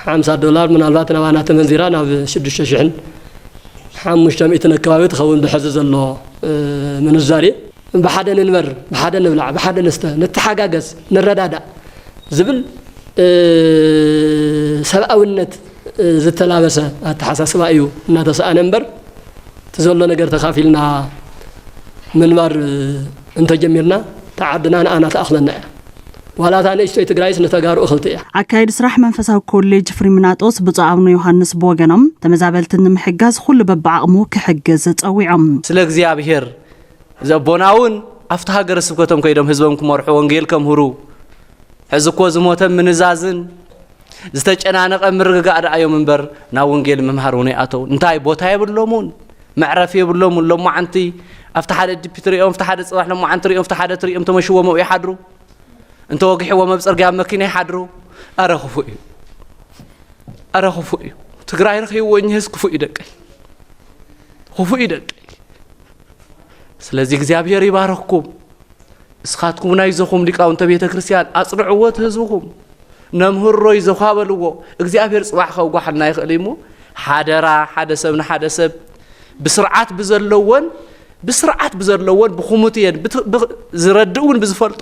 ሓምሳ ዶላር ምናልባት ናባና ተመንዚራ ናብ ሽዱሽተ ሽሕን ሓሙሽተ ሚእትን ኣከባቢ ትኸውን ብሕዚ ዘሎ፣ እ፣ ምንዛሬ። ብሓደ ንንበር፣ ብሓደ ንብላዕ፣ ብሓደ ንስተ፣ ንተሓጋገዝ፣ ንረዳዳእ ዝብል፣ እ፣ ሰብኣውነት፣ እ፣ ዝተላበሰ ኣተሓሳስባ እዩ እናተሰኣነ እምበር፣ እቲ ዘሎ ነገር ተኻፊልና ምንባር፣ እ፣ እንተጀሚርና፣ እታ ዓድና ንኣና ትኣኽለና እያ። ዋላ እታ ንእሽቶይ ትግራይስ ንተጋሩ እኽልቲ እያ። ኣካየዲ ስራሕ መንፈሳዊ ኮሌጅ ፍሪምናጦስ ብፁዕ ኣቡነ ዮሃንስ ብወገኖም፣ ተመዛበልቲ ንምሕጋዝ ኩሉ በብዓቕሙ ክሕግዝ ጸዊዖም። ስለ እግዚኣብሔር እዚ ኣቦና እውን ኣብቲ ሃገረ ስብከቶም ከይዶም ህዝቦም ክመርሑ፣ ወንጌል ከምህሩ፣ ሕዚ እኮ ዝሞተ ምንዛዝን ዝተጨናነቐ ምርግጋእ ደኣ እዮም እምበር ናብ ወንጌል ምምሃር እውን ኣይኣተውን። እንታይ ቦታ የብሎምን፣ መዕረፊ የብሎምን። ሎማዓንቲ ኣብቲ ሓደ ዲፒ ትሪኦም፣ ኣብቲ ሓደ ጽባሕ ሎማዓንቲ ትሪኦም፣ ኣብቲ ሓደ ትሪኦም ተመሽዎም ኣብኡ ይሓድሩ። እንተ ወጊሕዎም ኣብ ጽርግያ ኣብ መኪና ይሓድሩ። ኣረ ክፉእ እዩ። ኣረ ክፉእ እዩ። ትግራይ ረኺብዎ እኒሀስ ክፉእ እዩ ደቀይ። ክፉእ እዩ ደቀይ። ስለዚ እግዚኣብሔር ይባርኽኩም። እስኻትኩም ናይ ዘኹም ሊቃውንተ ቤተ ክርስቲያን ኣጽንዕዎ እቲ ህዝብኹም። ነምህሮ ይዘኳ በልዎ። እግዚኣብሔር ጽባሕ ከውጓሓልና ይኽእል እዩ እሞ ሓደራ ሓደ ሰብ ንሓደ ሰብ ብስርዓት ብዘለዎን ብስርዓት ብዘለዎን ብኩሙት እየን ብት- ብ- ዝረድእ እውን ብዝፈልጦ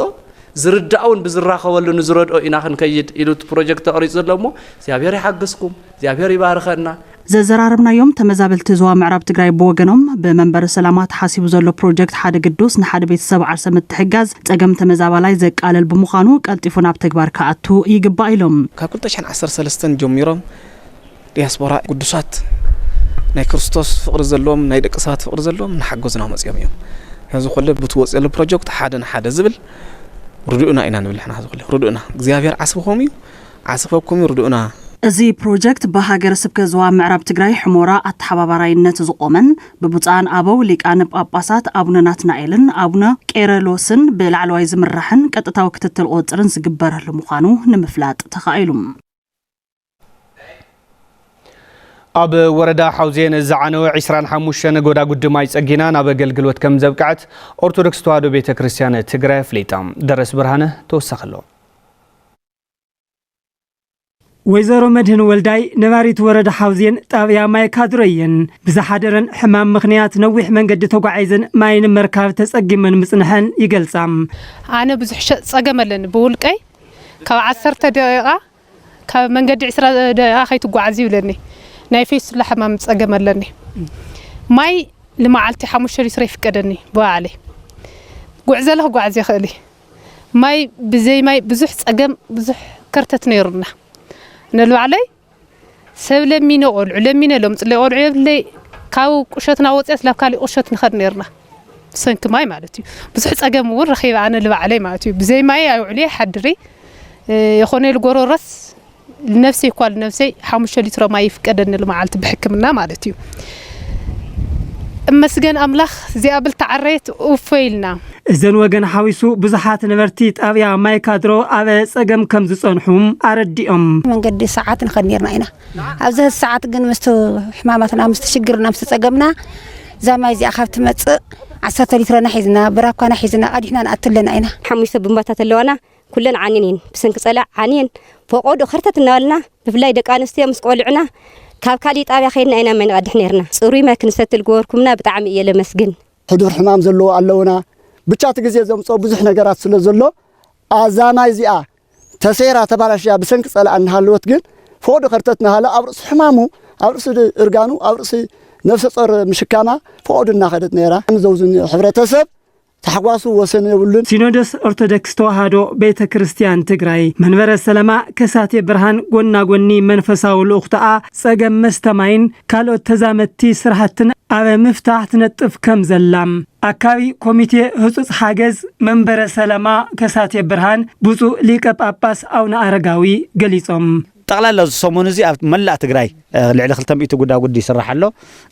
ዝርዳእ እውን ብዝራኸበሉ ንዝረድኦ ኢና ክንከይድ ኢሉ እቲ ፕሮጀክት ተቐሪጹ ዘሎ እሞ እግዚኣብሔር ይሓግዝኩም እግዚኣብሔር ይባርኸና። ዘዘራረብናዮም ተመዛበልቲ ዞባ ምዕራብ ትግራይ ብወገኖም ብመንበሪ ሰላማ ተሓሲቡ ዘሎ ፕሮጀክት ሓደ ግዱስ ንሓደ ቤተሰብ ዓርሰ ምትሕጋዝ ጸገም ተመዛባላይ ዘቃልል ብምዃኑ ቀልጢፉ ናብ ተግባር ክኣቱ ይግባእ ኢሎም። ካብ ክልተ ሽሕን ዓሰርተ ሰለስተን ጀሚሮም ዲያስፖራ ግዱሳት ናይ ክርስቶስ ፍቕሪ ዘለዎም ናይ ደቂ ሰባት ፍቕሪ ዘለዎም እናሓገዙና መፅኦም እዮም። ሕዚ ኩሉ ብትወፅሉ ፕሮጀክት ሓደ ንሓደ ዝብል ርድኡና ኢና ንብል ንሕና ሕዚ ኩሉ ርድኡና እግዚኣብሔር ዓስብኹም እዩ ዓስበኩም እዩ ርድኡና። እዚ ፕሮጀክት ብሃገረ ስብከት ዞባ ምዕራብ ትግራይ ሕሞራ ኣተሓባባራይነት ዝቖመን ብብፁዓን ኣበው ሊቃነ ጳጳሳት ኣቡነ ናትናኤልን ኣቡነ ቄረሎስን ብላዕለዋይ ዝምራሕን ቀጥታዊ ክትትል ቁፅፅርን ዝግበረሉ ምዃኑ ንምፍላጥ ተኻኢሉ። ኣብ ወረዳ ሓውዜን ዝዓነወ ዒስራን ሓሙሽተን ጎዳጉዲ ማይ ጸጊና ናብ ኣገልግሎት ከም ዘብቅዐት ኦርቶዶክስ ተዋህዶ ቤተ ክርስቲያን ትግራይ ኣፍሊጣ። ደረስ ብርሃነ ተወሳኺ ኣሎ። ወይዘሮ መድህን ወልዳይ ነባሪት ወረዳ ሓውዜን ጣብያ ማይ ካድሮ እየን። ብዝሓደረን ሕማም ምኽንያት ነዊሕ መንገዲ ተጓዒዘን ማይ ንምርካብ ተጸጊመን ምጽንሐን ይገልጻ። ኣነ ብዙሕ ሸ- ጸገም ኣለኒ ብውልቀይ ካብ ዓሰርተ ደቂቓ ካብ መንገዲ ዕስራ ደቂቓ ከይትጓዓዝ ይብለኒ። ናይ ፌስቱላ ሕማም ጸገም ኣለኒ። ማይ ንመዓልቲ ሓሙሽተ ሊትሮ ይፍቀደኒ ብባዕለይ። ጉዕዞ ለኽጓዓዝ ይኽእል እየ። ማይ ብዘይ ማይ ብዙሕ ጸገም ብዙሕ ከርተት ነይሩና። ነልባዕለይ ሰብ ለሚነ ቆልዑ ለሚነ ለምፅለይ ቆልዑ የብለይ ካብ ቁሸትና ወፅያስ ላብ ካሊእ ቁሸት ንኸድ ነርና ብሰንኪ ማይ ማለት እዩ ብዙሕ ፀገም እውን ረኺበ ኣነ ልባዕለይ ማለት እዩ ብዘይ ማይ ኣይውዕሉ ይሓድሪ የኾነ ልጎሮረስ ልነፍሰይ እኳ ልነፍሰይ ሓሙሽተ ሊትሮ ማይ ይፍቀደኒ ልመዓልቲ ብሕክምና ማለት እዩ እመስገን ኣምላኽ እዚኣ ብልተዓረየት እፎ ኢልና እዘን ወገን ሓዊሱ ብዙሓት ነበርቲ ጣብያ ማይ ካድሮ ኣብ ጸገም ከም ዝጸንሑ ኣረዲኦም። መንገዲ ሰዓት ንኸድ ነርና ኢና። ኣብዚ ሰዓት ግን ምስቲ ሕማማትና ምስቲ ሽግርና ምስቲ ጸገምና እዛ ማይ እዚኣ ካብ ትመጽእ ዓሰርተ ሊትሮና ሒዝና ብራኳና ሒዝና ቀዲሕና ንኣትለና ኢና። ሓሙሽተ ብምባታት ኣለዋና ኩለን ዓንየን እየን ብሰንኪ ጸላእ ዓንየን ፈቆዶ ከርተት እናበልና ብፍላይ ደቂ ኣንስትዮ ምስ ቆልዑና ካብ ካሊእ ጣብያ ከይድና ኢና ማይ ንቐድሕ ነርና። ጽሩይ ማይ ክንሰቲ ልገበርኩምና ብጣዕሚ እየ ለመስግን። ሕዱር ሕማም ዘለዎ ኣለውና። ብቻ እቲ ግዜ ዘምፅኦ ብዙሕ ነገራት ስለ ዘሎ ኣዛ ማይ እዚኣ ተሰይራ ተባላሽያ ብሰንኪ ፀላእ እናሃለወት ግን ፈወዶ ከርተት እናሃለ ኣብ ርእሲ ሕማሙ ኣብ ርእሲ እርጋኑ ኣብ ርእሲ ነፍሰ ጾር ምሽካማ ፈወዶ እናኸደት ነይራ። ንዘውዝን ሕብረተሰብ ታሕጓሱ ወሰን የብሉን። ሲኖዶስ ኦርቶዶክስ ተዋህዶ ቤተ ክርስቲያን ትግራይ መንበረ ሰለማ ከሳቴ ብርሃን ጎና ጎኒ መንፈሳዊ ልኡኽተኣ ጸገም መስተ ማይን ካልኦት ተዛመድቲ ስራሕትን ኣብ ምፍታሕ ትነጥፍ ከም ዘላ ኣካቢ ኮሚቴ ህጹጽ ሓገዝ መንበረ ሰለማ ከሳቴ ብርሃን ብፁዕ ሊቀ ጳጳስ ኣውነ ኣረጋዊ ገሊጾም። ጠቕላላ እዚ ሰሙን እዚ ኣብ መላእ ትግራይ ልዕሊ ክልተ ሚእቲ ጉዳጉዲ ይስራሕ ኣሎ።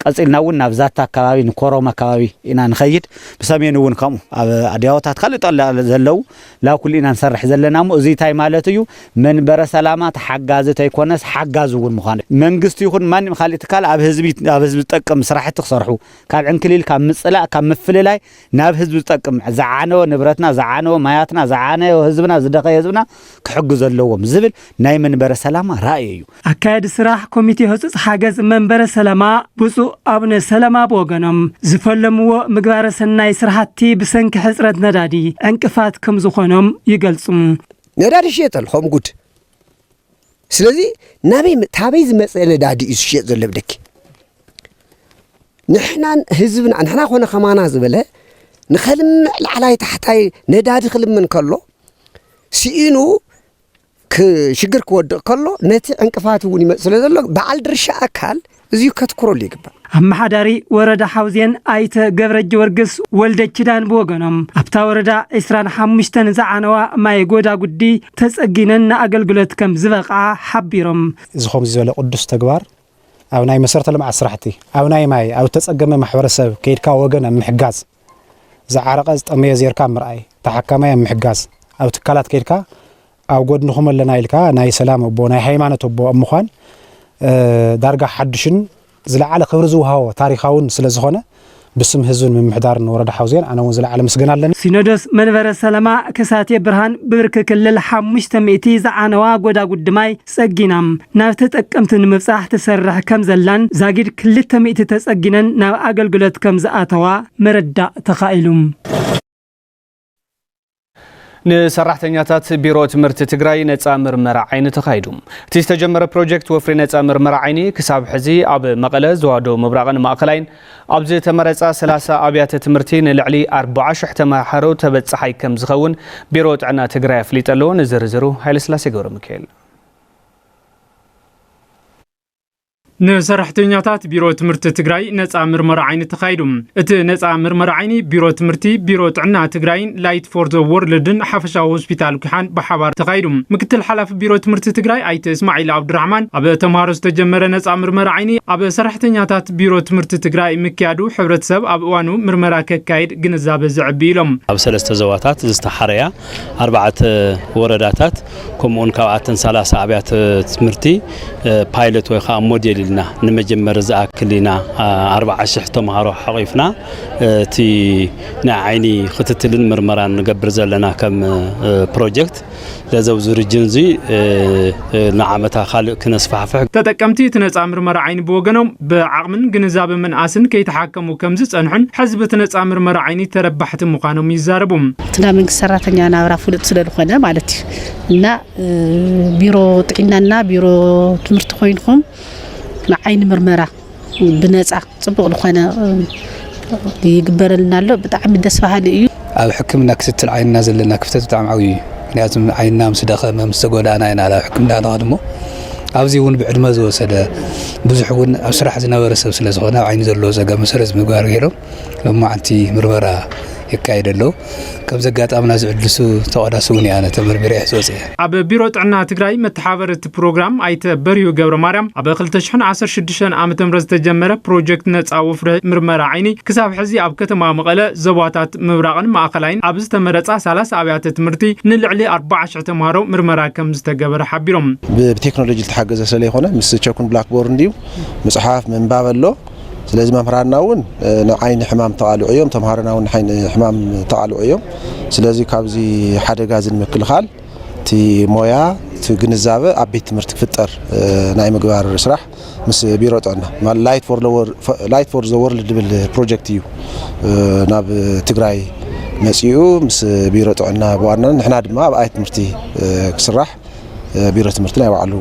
ቀፂልና እውን ናብ ዛታ ኣካባቢ ንኮሮም ኣካባቢ ኢና ንኸይድ። ብሰሜን እውን ከምኡ ኣብ ኣድያወታት ካልእ ጠቕላላ ዘለዉ ላብ ኩሉ ኢና ንሰርሕ ዘለና እሞ እዚ እንታይ ማለት እዩ? መንበረ ሰላማ ተሓጋዚ ተይኮነስ ሓጋዚ እውን ምዃኑ መንግስቲ ይኹን ማንም ካሊእ ትካል ኣብ ህዝቢ ኣብ ህዝቢ ዝጠቅም ስራሕቲ ክሰርሑ ካብ ዕንክሊል ካብ ምፅላእ ካብ ምፍልላይ ናብ ህዝቢ ዝጠቅም ዝዓነወ ንብረትና ዝዓነወ ማያትና ዝዓነወ ህዝብና ዝደኸየ ህዝብና ክሕግዞ ኣለዎም ዝብል ናይ መንበረ ሰላማ ራእይ እዩ። ኣካያዲ ስራሕ ኮሚቴ ህፁፅ ሓገዝ መንበረ ሰላማ ብፁዕ ኣቡነ ሰላማ ብወገኖም ዝፈለምዎ ምግባረ ሰናይ ስራሕቲ ብሰንኪ ሕፅረት ነዳዲ ዕንቅፋት ከም ዝኾኖም ይገልፁ። ነዳዲ ሽየጥ ኣሎ ከም ጉድ። ስለዚ ናበይ ታበይ ዝመፀ ነዳዲ እዩ ዝሽየጥ ዘሎ ብደኪ ንሕናን ህዝብና ንሕና ኮነ ከማና ዝበለ ንኸልምዕ ላዕላይ ታሕታይ ነዳዲ ክልምን ከሎ ስኢኑ ሽግር ክወድቕ ከሎ ነቲ ዕንቅፋት እውን ይመፅእ ስለ ዘሎ በዓል ድርሻ ኣካል እዚዩ ከትኩረሉ ይግባእ። ኣመሓዳሪ ወረዳ ሓውዜን ኣይተ ገብረ ጊዮርጊስ ወልደ ኪዳን ብወገኖም ኣብታ ወረዳ ዕስራን ሓሙሽተን ዝዓነዋ ማይ ጎዳጉዲ ተፀጊነን ንኣገልግሎት ከም ዝበቕዓ ሓቢሮም። እዚ ከምዚ ዝበለ ቅዱስ ተግባር ኣብ ናይ መሰረተ ልምዓት ስራሕቲ ኣብ ናይ ማይ ኣብ ተፀገመ ማሕበረሰብ ከይድካ ወገን ኣብ ምሕጋዝ ዝዓረቐ ዝጠመየ ዜርካ ኣብ ምርኣይ ተሓካማይ ኣብ ምሕጋዝ ኣብ ትካላት ከይድካ ኣብ ጎድንኹም ኣለና ኢልካ ናይ ሰላም ኣቦ ናይ ሃይማኖት ኣቦ ኣብ ምዃን እ፣ ዳርጋ ሓድሽን ዝለዓለ ክብሪ ዝወሃቦ ታሪኻውን ስለ ዝኾነ፣ ብስም ህዝብን ምምሕዳርን ወረዳ ሓውዜን ኣነ እውን ዝለዓለ ምስጋና ኣለኒ። ሲኖዶስ መንበረ ሰላማ ከሳቴ ብርሃን ብብርኪ ክልል ሓሙሽተ ሚእቲ ዝዓነዋ ጎዳጉዲ ማይ ጸጊና ናብ ተጠቀምቲ ንምብጻሕ ትሰርሕ ከም ዘላን ዛጊድ ክልተ ሚእቲ ተጸጊነን ናብ ኣገልግሎት ከም ዝኣተዋ ምርዳእ ተኻኢሉ። ንሰራሕተኛታት ቢሮ ትምህርቲ ትግራይ ነፃ ምርመራ ዓይኒ ተኻይዱ። እቲ ዝተጀመረ ፕሮጀክት ወፍሪ ነፃ ምርመራ ዓይኒ ክሳብ ሕዚ ኣብ መቐለ፣ ዝዋዶ ምብራቕን ማእኸላይን ኣብ ዝተመረፃ ሰላሳ ኣብያተ ትምህርቲ ንልዕሊ ኣርባዓ ሽሕ ተመሃሮ ተበፃሓይ ከም ዝኸውን ቢሮ ጥዕና ትግራይ ኣፍሊጡ ኣሎ። ንዝርዝሩ ሃይለስላሴ ገብረ ሚካኤል። ንሰራሕተኛታት ቢሮ ትምህርቲ ትግራይ ነፃ ምርመራ ዓይኒ ተኻይዱ። እቲ ነፃ ምርመራ ዓይኒ ቢሮ ትምህርቲ፣ ቢሮ ጥዕና ትግራይን ላይት ፎር ዘ ወርልድን ሓፈሻዊ ሆስፒታል ኲሓን ብሓባር ተኻይዱ። ምክትል ሓላፊ ቢሮ ትምህርቲ ትግራይ ኣይተ እስማዒል ኣብዱራሕማን፣ ኣብ ተምሃሮ ዝተጀመረ ነፃ ምርመራ ዓይኒ ኣብ ሰራሕተኛታት ቢሮ ትምህርቲ ትግራይ ምክያዱ ሕብረተሰብ ኣብ እዋኑ ምርመራ ከካይድ ግንዛበ ዘዕቢ ኢሎም። ኣብ ሰለስተ ዞባታት ዝተሓረያ ኣርባዕተ ወረዳታት፣ ከምኡውን ካብኣተን ሰላሳ ኣብያተ ትምህርቲ፣ እ፣ ፓይለት ወይ ከዓ ሞዴል ኢልና ንመጀመሪ ዝኣክል ኢና፣ አ፣ ኣርባዓ ሽሕ ተምሃሮ ሓቒፍና። እቲ ናይ ዓይኒ ክትትልን ምርመራን ንገብር ዘለና ከም፣ እ፣ ፕሮጀክት ለዘው ዝርጅን እዚ፣ እ፣ እ፣ ንዓመታ ካልእ ክነስፋሕፍሕ። ተጠቀምቲ እቲ ነፃ ምርመራ ዓይኒ ብወገኖም ብዓቕምን ግንዛበ ምንኣስን ከይተሓከሙ ከም ዝጸንሑን ሕዚ በቲ ነፃ ምርመራ ዓይኒ ተረባሕቲ ምዃኖም ይዛረቡ። እቲ ናይ መንግስቲ ሰራሕተኛ ናብራ ፍሉጥ ስለ ዝኾነ ማለት እዩ። እና፣ እ፣ ቢሮ ጥዕናና ቢሮ ትምህርቲ ኮይንኩም ንዓይኒ ምርመራ ብነፃ ፅቡቕ ዝኾነ፣ እ፣ ይግበረልና ኣሎ። ብጣዕሚ ደስ በሃሊ እዩ። ኣብ ሕክምና ክትትል ዓይንና ዘለና ክፍተት ብጣዕሚ ዓብዪ እዩ። ምክንያቱም ዓይንና ምስ ደኸመ፣ ምስ ተጎዳእና ኢና ናብ ሕክምና ንኸድ እሞ፣ ኣብዚ እውን ብዕድመ ዝወሰደ፣ ብዙሕ እውን ኣብ ስራሕ ዝነበረ ሰብ ስለ ዝኾነ፣ ኣብ ዓይኒ ዘለዎ ጸገም መሰረት ምግባር ገይሮም ሎማዓንቲ ምርመራ የካይድ ኣሎ። ከምዚ ኣጋጣሚ ናዚ ዕድል እሱ ተቋዳሲ እውን እየ፣ ኣነ ተመርሚረ እየ ዝወፅእ። ኣብ ቢሮ ጥዕና ትግራይ መተሓበርቲ ፕሮግራም ኣይተ በርሂው ገብረ ማርያም፣ ኣብ ክልተ ሽሕን ዓሰርተ ሽዱሽተን ዓመተ ምህረት ዝተጀመረ ፕሮጀክት ነፃ ወፍሪ ምርመራ ዓይኒ ክሳብ ሕዚ ኣብ ከተማ መቐለ፣ ዞባታት ምብራቕን ማእኸላይን ኣብ ዝተመረፃ ሰላሳ ኣብያተ ትምህርቲ ንልዕሊ ኣርባዓ ሽሕ ተምሃሮ ምርመራ ከም ዝተገበረ ሓቢሮም። ብ-፣ ብቴክኖሎጂ ዝተሓገዘ ስለ ዝኾነ ምስ ቸኩን ብላክቦርድ እንድዩ፣ ምፅሓፍ ምንባብ ኣሎ። ስለዚ መምህራንና እውን፣ እ፣ ንዓይኒ ሕማም ተቓልዑ እዮም፣ ተምሃሮና እውን ንዓይኒ ሕማም ተቓልዑ እዮም። ስለዚ ካብዚ ሓደጋ እዚ ንምክልኻል እቲ ሞያ፣ እቲ ግንዛበ ኣብ ቤት ትምህርቲ ክፍጠር፣ እ፣ ናይ ምግባር ስራሕ ምስ ቢሮ ጥዕና፣ ማለት ላይት ፎር ዘ ወር-፣ ላይት ፎር ዘ ወርልድ ዝብል ፕሮጀክት እዩ፣ እ፣ ናብ ትግራይ መፂኡ ምስ ቢሮ ጥዕና ብዋናነት፣ ንሕና ድማ ኣብ ኣብያተ ትምህርቲ፣ እ፣ ክስራሕ ቢሮ ትምህርቲ ናይ ባዕሉ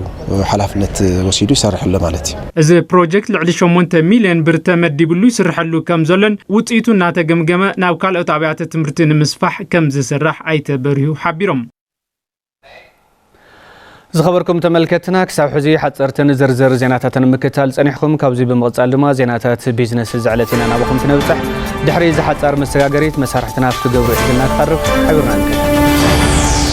ሓላፍነት ወሲዱ ይሰርሕ ኣሎ ማለት እዩ። እዚ ፕሮጀክት ልዕሊ ሸሞንተ ሚልዮን ብር ተመዲብሉ ይስርሐሉ ከም ዘሎን ውፅኢቱ እናተገምገመ ናብ ካልኦት ኣብያተ ትምህርቲ ንምስፋሕ ከም ዝስራሕ ኣይተ በርሂው ሓቢሮም። ዝኸበርኩም ተመልከትና፣ ክሳብ ሕዚ ሓፀርትን ዝርዝር ዜናታትን ምክታል ፀኒሕኩም። ካብዚ ብምቕፃል ድማ ዜናታት ቢዝነስ እዚ ዕለት ኢና ናባኹም ክነብፅሕ። ድሕሪ እዚ ሓፃር መሰጋገሪት መሳርሕትና ክትገብሩ ሒዝና ክቐርብ ሓቢርና ንከይድ።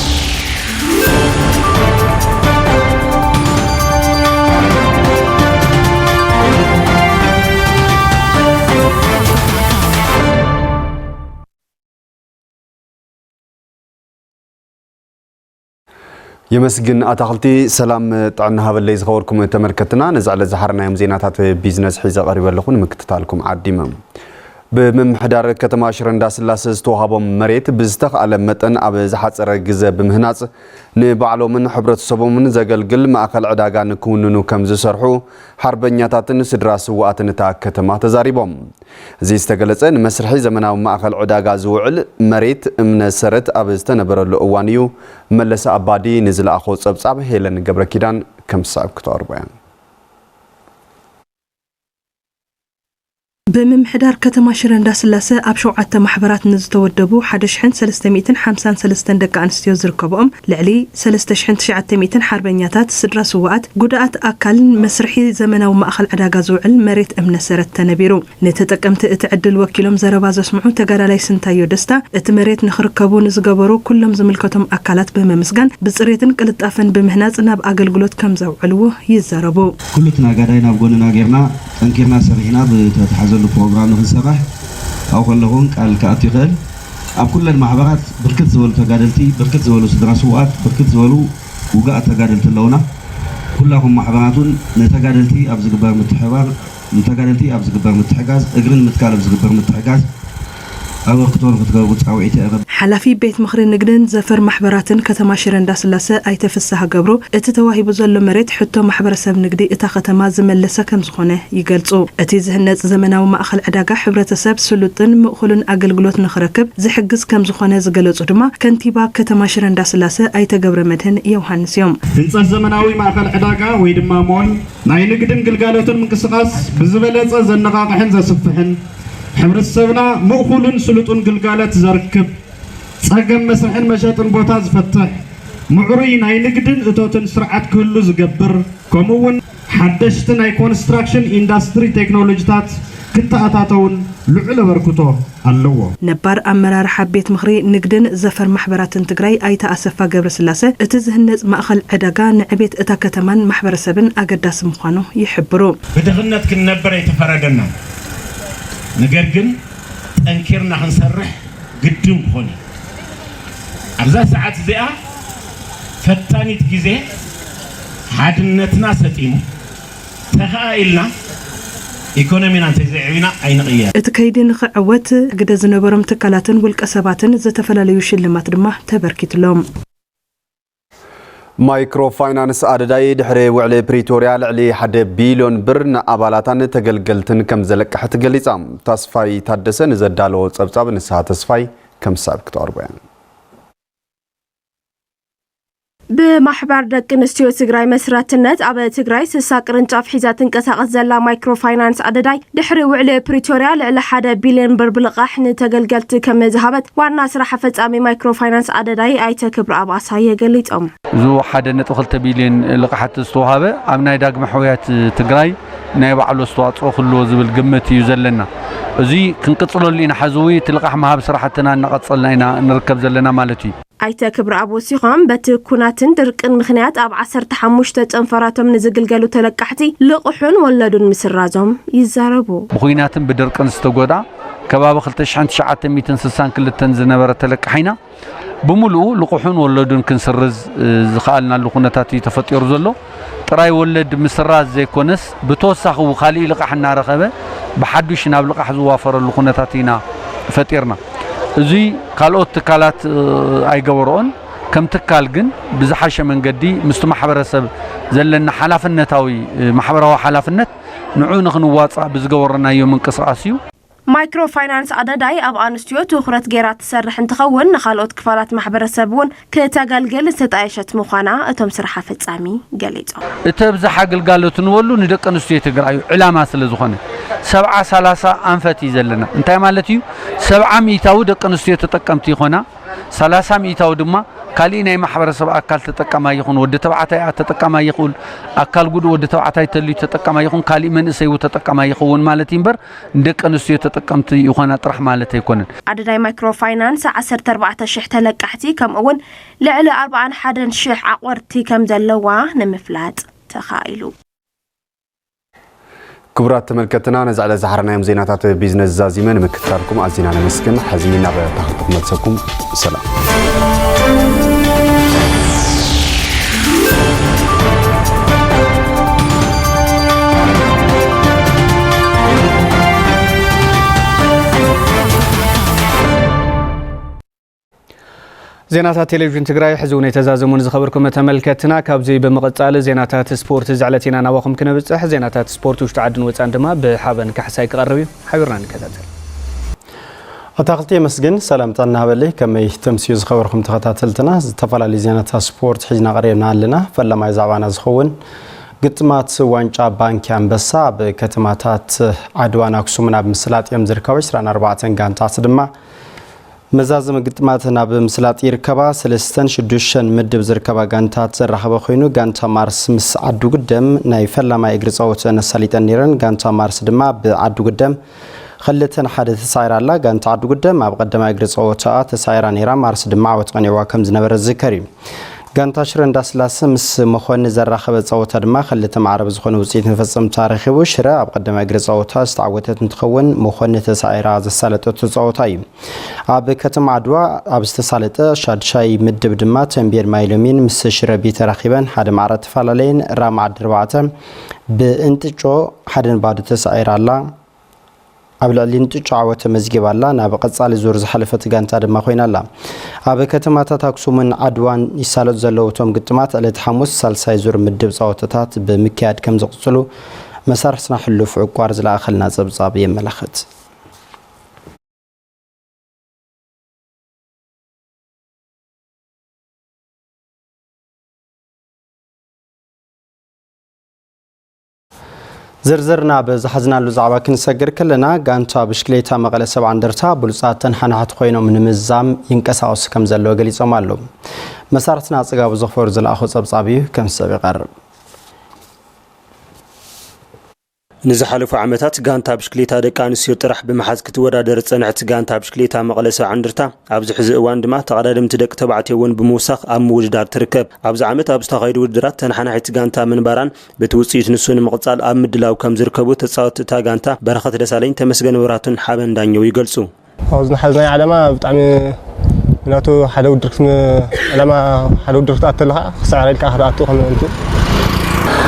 የመስግን ኣታኽልቲ። ሰላም ጥዕና ሃበለይ ዝኸበርኩም ተመልከትና። ነዚ ዕለት ዝሓርናዮም ዜናታት ቢዝነስ ሒዘ ቀሪበ ኣለኹ፣ ንምክትታልኩም ዓዲመ። ብምምሕዳር ከተማ ሽረ እንዳስላሰ ዝተዋሃቦም መሬት ብዝተኽኣለ መጠን ኣብ ዝሓፀረ ግዘ ብምህናፅ ንባዕሎምን ሕብረተሰቦምን ዘገልግል ማእኸል ዕዳጋ ንክውንኑ ከም ዝሰርሑ ሓርበኛታትን ስድራ ስውኣትን እታ ከተማ ተዛሪቦም። እዚ ዝተገለጸ ንመስርሒ ዘመናዊ ማእኸል ዕዳጋ ዝውዕል መሬት እምነ ሰረት ኣብ ዝተነበረሉ እዋን እዩ። መለሰ ኣባዲ ንዝለኣኾ ጸብጻብ ሄለን ገብረ ኪዳን ከም ዝስዕብ ክተቕርቦ እያ። ብምምሕዳር ከተማ ሽረ እንዳስላሰ ኣብ ሸውዓተ ማሕበራት ንዝተወደቡ ሓደ ሽሕን ሰለስተ ሚእትን ሓምሳን ሰለስተን ደቂ ኣንስትዮ ዝርከብኦም ልዕሊ ሰለስተ ሽሕን ትሽዓተ ሚእትን ሓርበኛታት፣ ስድራ ስውኣት፣ ጉድኣት ኣካልን መስርሒ ዘመናዊ ማእኸል ዕዳጋ ዝውዕል መሬት እምነ ሰረት ተነቢሩ። ንተጠቀምቲ እቲ ዕድል ወኪሎም ዘረባ ዘስምዑ ተጋዳላይ ስንታዮ ደስታ፣ እቲ መሬት ንኽርከቡ ንዝገበሩ ኩሎም ዝምልከቶም ኣካላት ብምምስጋን፣ ብፅሬትን ቅልጣፈን ብምህናፅ ናብ ኣገልግሎት ከም ዘውዕልዎ ይዛረቡ። ኩሉ እቲ ነጋዳይ ናብ ጎንና ጌርና፣ ጠንኪርና ሰሪሕና ብተተሓዘሉ ፕሮግራም ንክንሰርሕ ካብኡ ከለኹ እውን ቃል ክኣቱ ይኽእል። ኣብ ኩለን ማሕበራት ብርክት ዝበሉ ተጋደልቲ፣ ብርክት ዝበሉ ስድራ ስውኣት፣ ብርክት ዝበሉ ውጉኣት ተጋደልቲ ኣለዉና። ኩላኹም ማሕበራት እውን ንተጋደልቲ ኣብ ዝግበር ምትሕብባር፣ ንተጋደልቲ ኣብ ዝግበር ምትሕጋዝ፣ እግሪ ንምትካል ኣብ ዝግበር ምትሕጋዝ ኣበርክቶ ንክትገብሩ ጻውዒት የቕርብ። ሓላፊ ቤት ምኽሪ ንግድን ዘፈር ማሕበራትን ከተማ ሽረ እንዳስላሰ ኣይተ ፍስሃ ገብሩ፣ እቲ ተዋሂቡ ዘሎ መሬት ሕቶ ማሕበረሰብ ንግዲ እታ ከተማ ዝመለሰ ከም ዝኾነ ይገልጹ። እቲ ዝህነጽ ዘመናዊ ማእኸል ዕዳጋ ሕብረተሰብ ስሉጥን ምእኹልን ኣገልግሎት ንኽረክብ ዝሕግዝ ከም ዝኾነ ዝገለጹ ድማ ከንቲባ ከተማ ሽረ እንዳስላሰ ኣይተ ገብረ መድህን ዮሃንስ እዮም። ህንጸት ዘመናዊ ማእኸል ዕዳጋ ወይ ድማ ሞል ናይ ንግድን ግልጋሎትን ምንቅስቓስ ብዝበለጸ ዘነቓቕሕን ዘስፍሕን፣ ሕብረተሰብና ምእኹልን ስሉጥን ግልጋሎት ዘርክብ፣ ጸገም መስርሕን መሸጥን ቦታ ዝፈትሕ፣ ምዕሩይ ናይ ንግድን እቶትን ስርዓት ክህሉ ዝገብር፣ ከምኡ እውን ሓደሽቲ ናይ ኮንስትራክሽን ኢንዳስትሪ ቴክኖሎጂታት ክተኣታተውን ልዑል ኣበርክቶ ኣለዎ። ነባር ኣመራርሓ ቤት ምኽሪ ንግድን ዘፈር ማሕበራትን ትግራይ ኣይተ ኣሰፋ ገብረስላሰ፣ እቲ ዝህነጽ ማእኸል ዕዳጋ ንዕቤት እታ ከተማን ማሕበረሰብን ኣገዳሲ ምዃኑ ይሕብሩ። ብድኽነት ክንነብር ኣይተፈረደናን። ነገር ግን ጠንኪርና ክንሰርሕ ግድን ክኾን እዩ። ኣብዛ ሰዓት እዚኣ ፈታኒት ግዜ ሓድነትና ሰጢሙ ተኸኣኢልና ኢኮኖሚና እንተዘይዕቢና ኣይንቕየር። እቲ ከይዲ ንኽዕወት ግደ ዝነበሮም ትካላትን ውልቀ ሰባትን ዝተፈላለዩ ሽልማት ድማ ተበርኪትሎም። ማይክሮ ፋይናንስ ኣደዳይ ድሕሪ ውዕሊ ፕሪቶርያ ልዕሊ ሓደ ቢልዮን ብር ንኣባላታን ተገልገልትን ከም ዘለቀሐት ገሊጻ። ተስፋይ ታደሰ ንዘዳለዎ ጸብጻብ ንስሃ ተስፋይ ከም ዝስዕብ ክትቐርቦ እያ። ብማሕበር ደቂ ኣንስትዮ ትግራይ መስራትነት ኣብ ትግራይ ስሳ ቅርንጫፍ ሒዛ ትንቀሳቐስ ዘላ ማይክሮ ፋይናንስ ኣደዳይ ድሕሪ ውዕሊ ፕሪቶርያ ልዕሊ ሓደ ቢልዮን ብር ብልቓሕ ንተገልገልቲ ከም ዝሃበት ዋና ስራሕ ፈጻሚ ማይክሮ ፋይናንስ ኣደዳይ ኣይተ ክብረኣብ ኣሳየ ገሊጾም። እዚ ሓደ ነጥቢ ክልተ ቢልዮን ልቕሓት ዝተዋሃበ ኣብ ናይ ዳግመ ሕውያት ትግራይ ናይ ባዕሉ ኣስተዋፅኦ ክህልዎ ዝብል ግምት እዩ ዘለና። እዚ ክንቅፅለሉ ኢና። ሓዚ እውን እቲ ልቓሕ ምሃብ ስራሕትና እናቐፀልና ኢና ንርከብ ዘለና ማለት እዩ። ኣይተ ክብረኣብ ወሲኾም፣ በቲ ኩናትን ድርቅን ምኽንያት ኣብ ዓሰርተ ሓሙሽተ ጨንፈራቶም ንዝግልገሉ ተለቃሕቲ ልቕሑን ወለዱን ምስራዞም ይዛረቡ። ብኹናትን ብድርቅን ዝተጎድኣ ከባቢ ክልተ ሽሕን ትሽዓተ ሚእትን ስሳን ክልተን ዝነበረ ተለቃሒና ብምሉኡ ልቑሑን ወለዱን ክንስርዝ፣ እ፣ ዝኸኣልናሉ ኩነታት እዩ ተፈጢሩ ዘሎ። ጥራይ ወለድ ምስራዝ ዘይኮነስ፣ ብተወሳኺ እውን ካሊእ ልቓሕ እናረኸበ ብሓዱሽ ናብ ልቓሕ ዝዋፈረሉ ኩነታት ኢና ፈጢርና። እዙይ ካልኦት ትካላት፣ እ፣ ኣይገበርኦን። ከም ትካል ግን ብዝሓሸ መንገዲ ምስቲ ማሕበረሰብ ዘለና ሓላፍነታዊ፣ እ፣ ማሕበራዊ ሓላፍነት ንዑ ንኽንዋፃእ ብዝገበርናዮ ምንቅስቓስ እዩ። ማይክሮ ፋይናንስ ኣደዳይ ኣብ ኣንስትዮ ትኹረት ገይራ ትሰርሕ እንትኸውን፣ ንኻልኦት ክፋላት ማሕበረሰብ እውን ክተገልግል ዝተጣየሸት ምዃና እቶም ስራሕ ኣፈጻሚ ገሊጾም። እቲ ኣብዝሓ ግልጋሎት ንበሉ ንደቂ ኣንስትዮ ትግራይ እዩ ዕላማ ስለ ዝኾነ፣ ሰብዓ ሰላሳ ኣንፈት እዩ ዘለና። እንታይ ማለት እዩ? ሰብዓ ሚእታዊ ደቂ ኣንስትዮ ተጠቀምቲ ይኾና፣ ሰላሳ ሚእታዊ ድማ ካሊእ ናይ ማሕበረሰብ ኣካል ተጠቀማይ ይኹን፣ ወዲ ተባዕታይ ተጠቀማይ ይኹን፣ ኣካል ጉዱእ ወዲ ተባዕታይ ተልዩ ተጠቀማይ ይኹን፣ ካሊእ መንእሰይ እውን ተጠቀማይ ይኸውን ማለት እዩ እምበር፣ ንደቂ ኣንስትዮ ተጠቀምቲ ይኾና ጥራሕ ማለት ኣይኮነን። ኣደዳይ ማይክሮ ፋይናንስ ዓሰርተ ኣርባዕተ ሽሕ ተለቃሕቲ ከምኡ እውን ልዕሊ ኣርባዓን ሓደን ሽሕ ዓቖርቲ ከም ዘለዋ ንምፍላጥ ተኻኢሉ። ክቡራት ተመልከትና፣ ነዚ ዕለት ዝሓረናዮም ዜናታት ቢዝነስ ዛዚመ ንምክትታልኩም ኣዚና ነመስግን። ሕዚ ናብ ታኽልቲ ክመልሰኩም። ሰላም። ዜናታት ቴሌቪዥን ትግራይ ሕዚ እውን የተዛዘሙን ዝኸበርኩም ተመልከትና። ካብዚ ብምቕጻል ዜናታት ስፖርት እዚ ዕለት ኢና ናባኹም ክነብጽሕ። ዜናታት ስፖርት ውሽጢ ዓድን ወጻን ድማ ብሓበን ካሕሳይ ክቐርብ እዩ። ሓቢርና ንከታተል። ኣታኽልቲ የመስግን፣ ሰላም ጥዕና ሃበለይ። ከመይ ተምስዩ ዝኸበርኩም ተኸታተልትና፣ ዝተፈላለዩ ዜናታት ስፖርት ሒዝና ቀሪብና ኣለና። ፈላማይ ዛዕባና ዝኸውን ግጥማት ዋንጫ ባንኪ ኣንበሳ ኣብ ከተማታት ዓድዋን ኣክሱምን ኣብ ምስላጥ እዮም ዝርከቡ። ዕስራን ኣርባዕተን ጋንታት ድማ መዛዘሚ ግጥማት ናብ ምስላጥ ይርከባ። ሰለስተን ሽዱሽተን ምድብ ዝርከባ ጋንታት ዘራኸበ ኮይኑ፣ ጋንታ ማርስ ምስ ዓዲ ጉደም ናይ ፈላማይ እግሪ ጸወተን ኣሳሊጠን ነይረን። ጋንታ ማርስ ድማ ብዓዲ ጉደም ክልተ ንሓደ ተሳዒራ ኣላ። ጋንታ ዓዲ ጉደም ኣብ ቀዳማይ እግሪ ጸወታኣ ተሳዒራ ነይራ፣ ማርስ ድማ ዓወት ቀኒዕዋ ከም ዝነበረ ዝዝከር እዩ። ጋንታ ሽረ እንዳስላሰ ምስ መኾኒ ዘራኸበ ጸወታ ድማ ክልተ ማዕረ ብዝኾነ ውጽኢት መፈጸምታ ረኺቡ። ሽረ ኣብ ቀዳማይ እግሪ ጸወታ ዝተዓወተት እንትኸውን፣ መኾኒ ተሳዒራ ዘሳለጠቶ ጸወታ እዩ። ኣብ ከተማ ዓድዋ ኣብ ዝተሳለጠ ሻድሻይ ምድብ ድማ ተንቤን ማይ ሎሚን ምስ ሽረ ቢ ተራኺበን ሓደ ማዕረ ተፈላለየን። ራማ ዓዲ ኣርባዕተ ብእንጥጮ ሓደ ንባዶ ተሳዒራ ኣላ። ኣብ ልዕሊ እንጥጮ ዓወት ተመዝጊባ ኣላ። ናብ ቀጻሊ ዙር ዝሓለፈት ጋንታ ድማ ኮይና ኣላ። ኣብ ከተማታት ኣክሱምን ዓድዋን ይሳለጡ ዘለዉ እቶም ግጥማት ዕለት ሓሙስ ሳልሳይ ዙር ምድብ ጸወታታት ብምክያድ ከም ዝቕጽሉ መሳርሕትና ሕሉፍ ዕቋር ዝለኣኸልና ጸብጻብ የመላኽት። ዝርዝር ናብ ዝሓዝናሉ ዛዕባ ክንሰግር ከለና፣ ጋንታ ብሽክሌታ መቐለ ሰብዓ እንደርታ ብሉጻት ተነሓናሕቲ ኮይኖም ንምዝዛም ይንቀሳቐሱ ከም ዘለዉ ገሊጾም ኣለዉ። መሳርሕትና ጽጋቡ ዘኽፈሩ ዝለኣኾ ጸብጻብ እዩ፣ ከም ዝስዕብ ይቐርብ። ንዝሓለፉ ዓመታት ጋንታ ብሽክሌታ ደቂ ኣንስትዮ ጥራሕ ብምሓዝ ክትወዳደር ዝጸንሐት ጋንታ ብሽክሌታ መቐለ ሰብዓ እንደርታ ኣብዚ ሕዚ እዋን ድማ ተቐዳደምቲ ደቂ ተባዕትዮ እውን ብምውሳኽ ኣብ ምውድዳር ትርከብ። ኣብዚ ዓመት ኣብ ዝተኻየዱ ውድድራት ተነሓናሒት ጋንታ ምንባራን በቲ ውጽኢት ንሱ ንምቕጻል ኣብ ምድላው ከም ዝርከቡ ተጻወትቲ እታ ጋንታ በረኸት ደሳለኝ፣ ተመስገን መብራህቱን ሓበን ዳኘው ይገልጹ። ኣብዚ ንሓዝናዮ ዓላማ ብጣዕሚ ናቱ ሓደ ውድድር ክትም-፣ ዕላማ ሓደ ውድድር ክትኣቱ ከለኻ ክስዕር ኢልካ ክትኣቱ ከም እንቱ።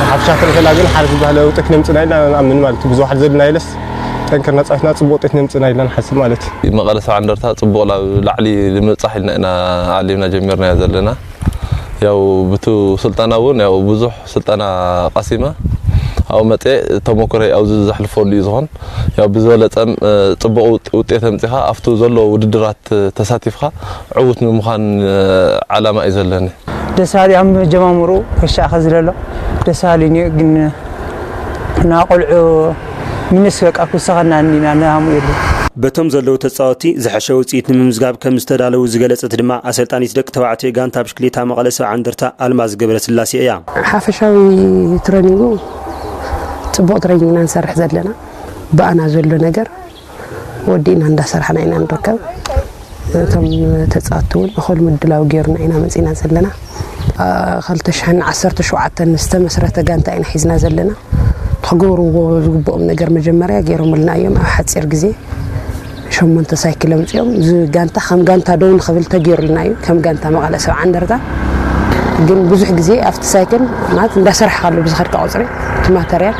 ሓፈሻ ክንከላ ግን ሓደ ዝበሃለ ውጤት ነምጽና ኢልና ንኣምን ማለት እዩ። ብዙሕ ሓደ ዘለና ኢለስ ጠንክርና ጻፊና ጽቡቕ ውጤት ነምጽና ኢልና ንሓስብ ማለት እዩ። መቐለ ሰብዓ እንደርታ ጽቡቕ ናብ ላዕሊ ንምብጻሕ ኢልና ኢና ዓሊምና ጀሚርናዮ ዘለና። ያው ብቱ ስልጠና እውን ያው ብዙሕ ስልጠና ቀሲመ ኣብኡ መፅየ ተሞክሮይ ኣብዚ ዘሕልፈሉ እዩ ዝኾን። ያው ብዝበለፀም፣ እ፣ ፅቡቕ ውጥ-፣ ውጤት ኣምፂኻ ኣብቱ ዘሎ ውድድራት ተሳቲፍካ ዕዉት ንምዃን፣ እ፣ ዓላማ እዩ ዘለኒ። ደስ በሃሊ ኣብ መጀማምርኡ ከሻ ከዝለሎ ደስ በሃሊ እዩ፣ ግን እና ቆልዑ ሚነስ በቃ ክውሰኸና እንዲና ንሃሙ የለን። በቶም ዘለዉ ተጻወትቲ ዝሐሸ ውጽኢት ንምምዝጋብ ከም ዝተዳለዉ ዝገለጸት ድማ ኣሰልጣኒት ደቂ ተባዕትዮ ጋንታ ብሽክሌታ መቐለ ሰብዓ እንደርታ ኣልማዝ ገብረስላሴ እያ። ሓፈሻዊ ትሬኒንጉ ጽቡቕ ትሬኒንግ ኢና ንሰርሕ ዘለና። ብኣና ዘሎ ነገር ወዲእና እንዳሰራሕና ኢና ንርከብ። እቶም ተጻወትቲ እውን እኹል ምድላው ጌርና ኢና መጺና ዘለና። አ፣ ክልተ ሽሕን ዓሰርተ ሸውዓተን ዝተመስረተ ጋንታ ኢና ሒዝና ዘለና። ክገብርዎ ዝግብኦም ነገር መጀመርያ ገይሮምልና እዮም። ኣብ ሓጺር ግዜ ሸሞንተ ሳይክል ኣምጺኦም፣ እዚ ጋንታ ከም ጋንታ ደው ንኽብል ተገይሩልና እዩ። ከም ጋንታ መቐለ ሰብዓ እንደርታ ግን ብዙሕ ግዜ ኣብቲ ሳይክል ማለት እንዳሰራሕካሉ ብዝኸድካ ቁጽሪ እቲ ማተርያል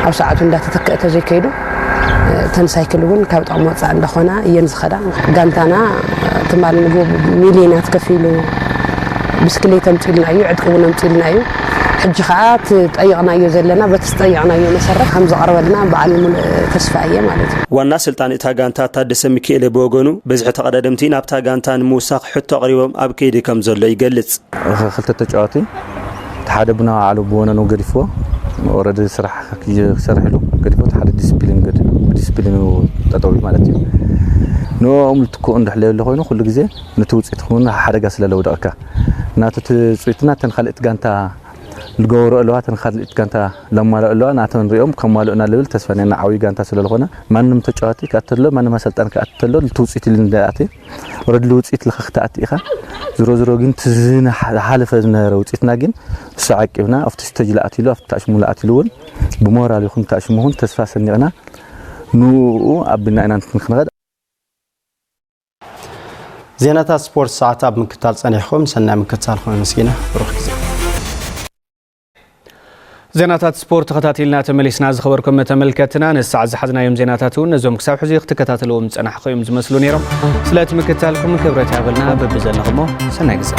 ኣብ ሰዓቱ እንዳተተክአ ተዘይከይዱ፣ እተን ሳይክል እውን ካብ ጥቕሚ ወፃእ እንዳኾና እየን ዝኸዳ። ጋንታና ትማል ምግቡ ሚሊዮናት ከፊሉ ብስክሌት ኣምፂልና እዩ፣ ዕጥቂ እውን ኣምፂልና እዩ። ሕጂ ከዓ እቲ ጠይቕናዮ ዘለና፣ በቲ ዝጠየቕናዮ መሰረት ከም ዘቕርበልና በዓል ሙሉእ ተስፋ እየ ማለት እዩ። ዋና ኣሰልጣኒ እታ ጋንታ ታደሰ ሚካኤለ ብወገኑ፣ ብዝሒ ተቐዳደምቲ ናብታ ጋንታ ንምውሳኽ ሕቶ ኣቕሪቦም ኣብ ከይዲ ከም ዘሎ ይገልጽ። ክልተ ተጫዋቲ፣ እቲ ሓደ ቡና ዓሎ ብወነኑ ገዲፍዎ፣ ኦረዲ ስራሕ ክሰርሕ ኢሉ ገዲፍዎ፣ እቲ ሓደ ዲስፕሊን ገዲ-፣ ዲስፕሊኑ ጠጠው ኢሉ ማለት እዩ። ንኦም ልትክኡ እንድሕር ለየለ ኮይኑ፣ ኩሉ ግዜ ነቲ ውፅኢት ክውን ሓደጋ ስለ ለውደቕካ፣ ናቱ እቲ ውፅኢትና እተን ካልእት ጋንታ ልገብሮ ኣለዋ፣ እተን ካልእት ጋንታ ለማልኦ ኣለዋ፣ ናተን ሪኦም ከማልኡና ልብል ተስፋ ነና። ዓብዪ ጋንታ ስለ ዝኾነ፣ ማንም ተጫዋቲ ክኣተሎ፣ ማንም ኣሰልጣኒ ክኣተሎ፣ ልትውፅኢት ኢሉ እንዳኣቲ ወረድ ልውፅኢት ልኸ ክትኣቲ ኢኻ። ዝሮ ዝሮ ግን እቲ ዝሓለፈ ዝነበረ ውፅኢትና ግን ንሱ ዓቂብና፣ ኣብቲ ስቴጅ ልኣትሉ፣ ኣብቲ ታሽሙ ልኣትሉ እውን ብሞራል ይኹን ታሽሙ ይኹን ተስፋ ሰኒቕና ንኡ ኣቢልና ኢና ንክንኸድ። ዜናታት ስፖርት ሰዓት ኣብ ምክታል ጸኒሕኩም፣ ሰናይ ምክታልኩም ኣመስጊነ። ብሩኽ ግዜ። ዜናታት ስፖርት ተኸታቲልና ተመሊስና። ዝኸበርኩም ተመልከትና፣ ንሰዓት ዝሓዝናዮም ዜናታት እውን ነዞም ክሳብ ሕዚ ክትከታተልዎም ዝጸናሕኹም እዮም ዝመስሉ ነይሮም። ስለቲ ምክታልኩም ክብረት ያበልና። በብዘለኹሞ ሰናይ ግዜ።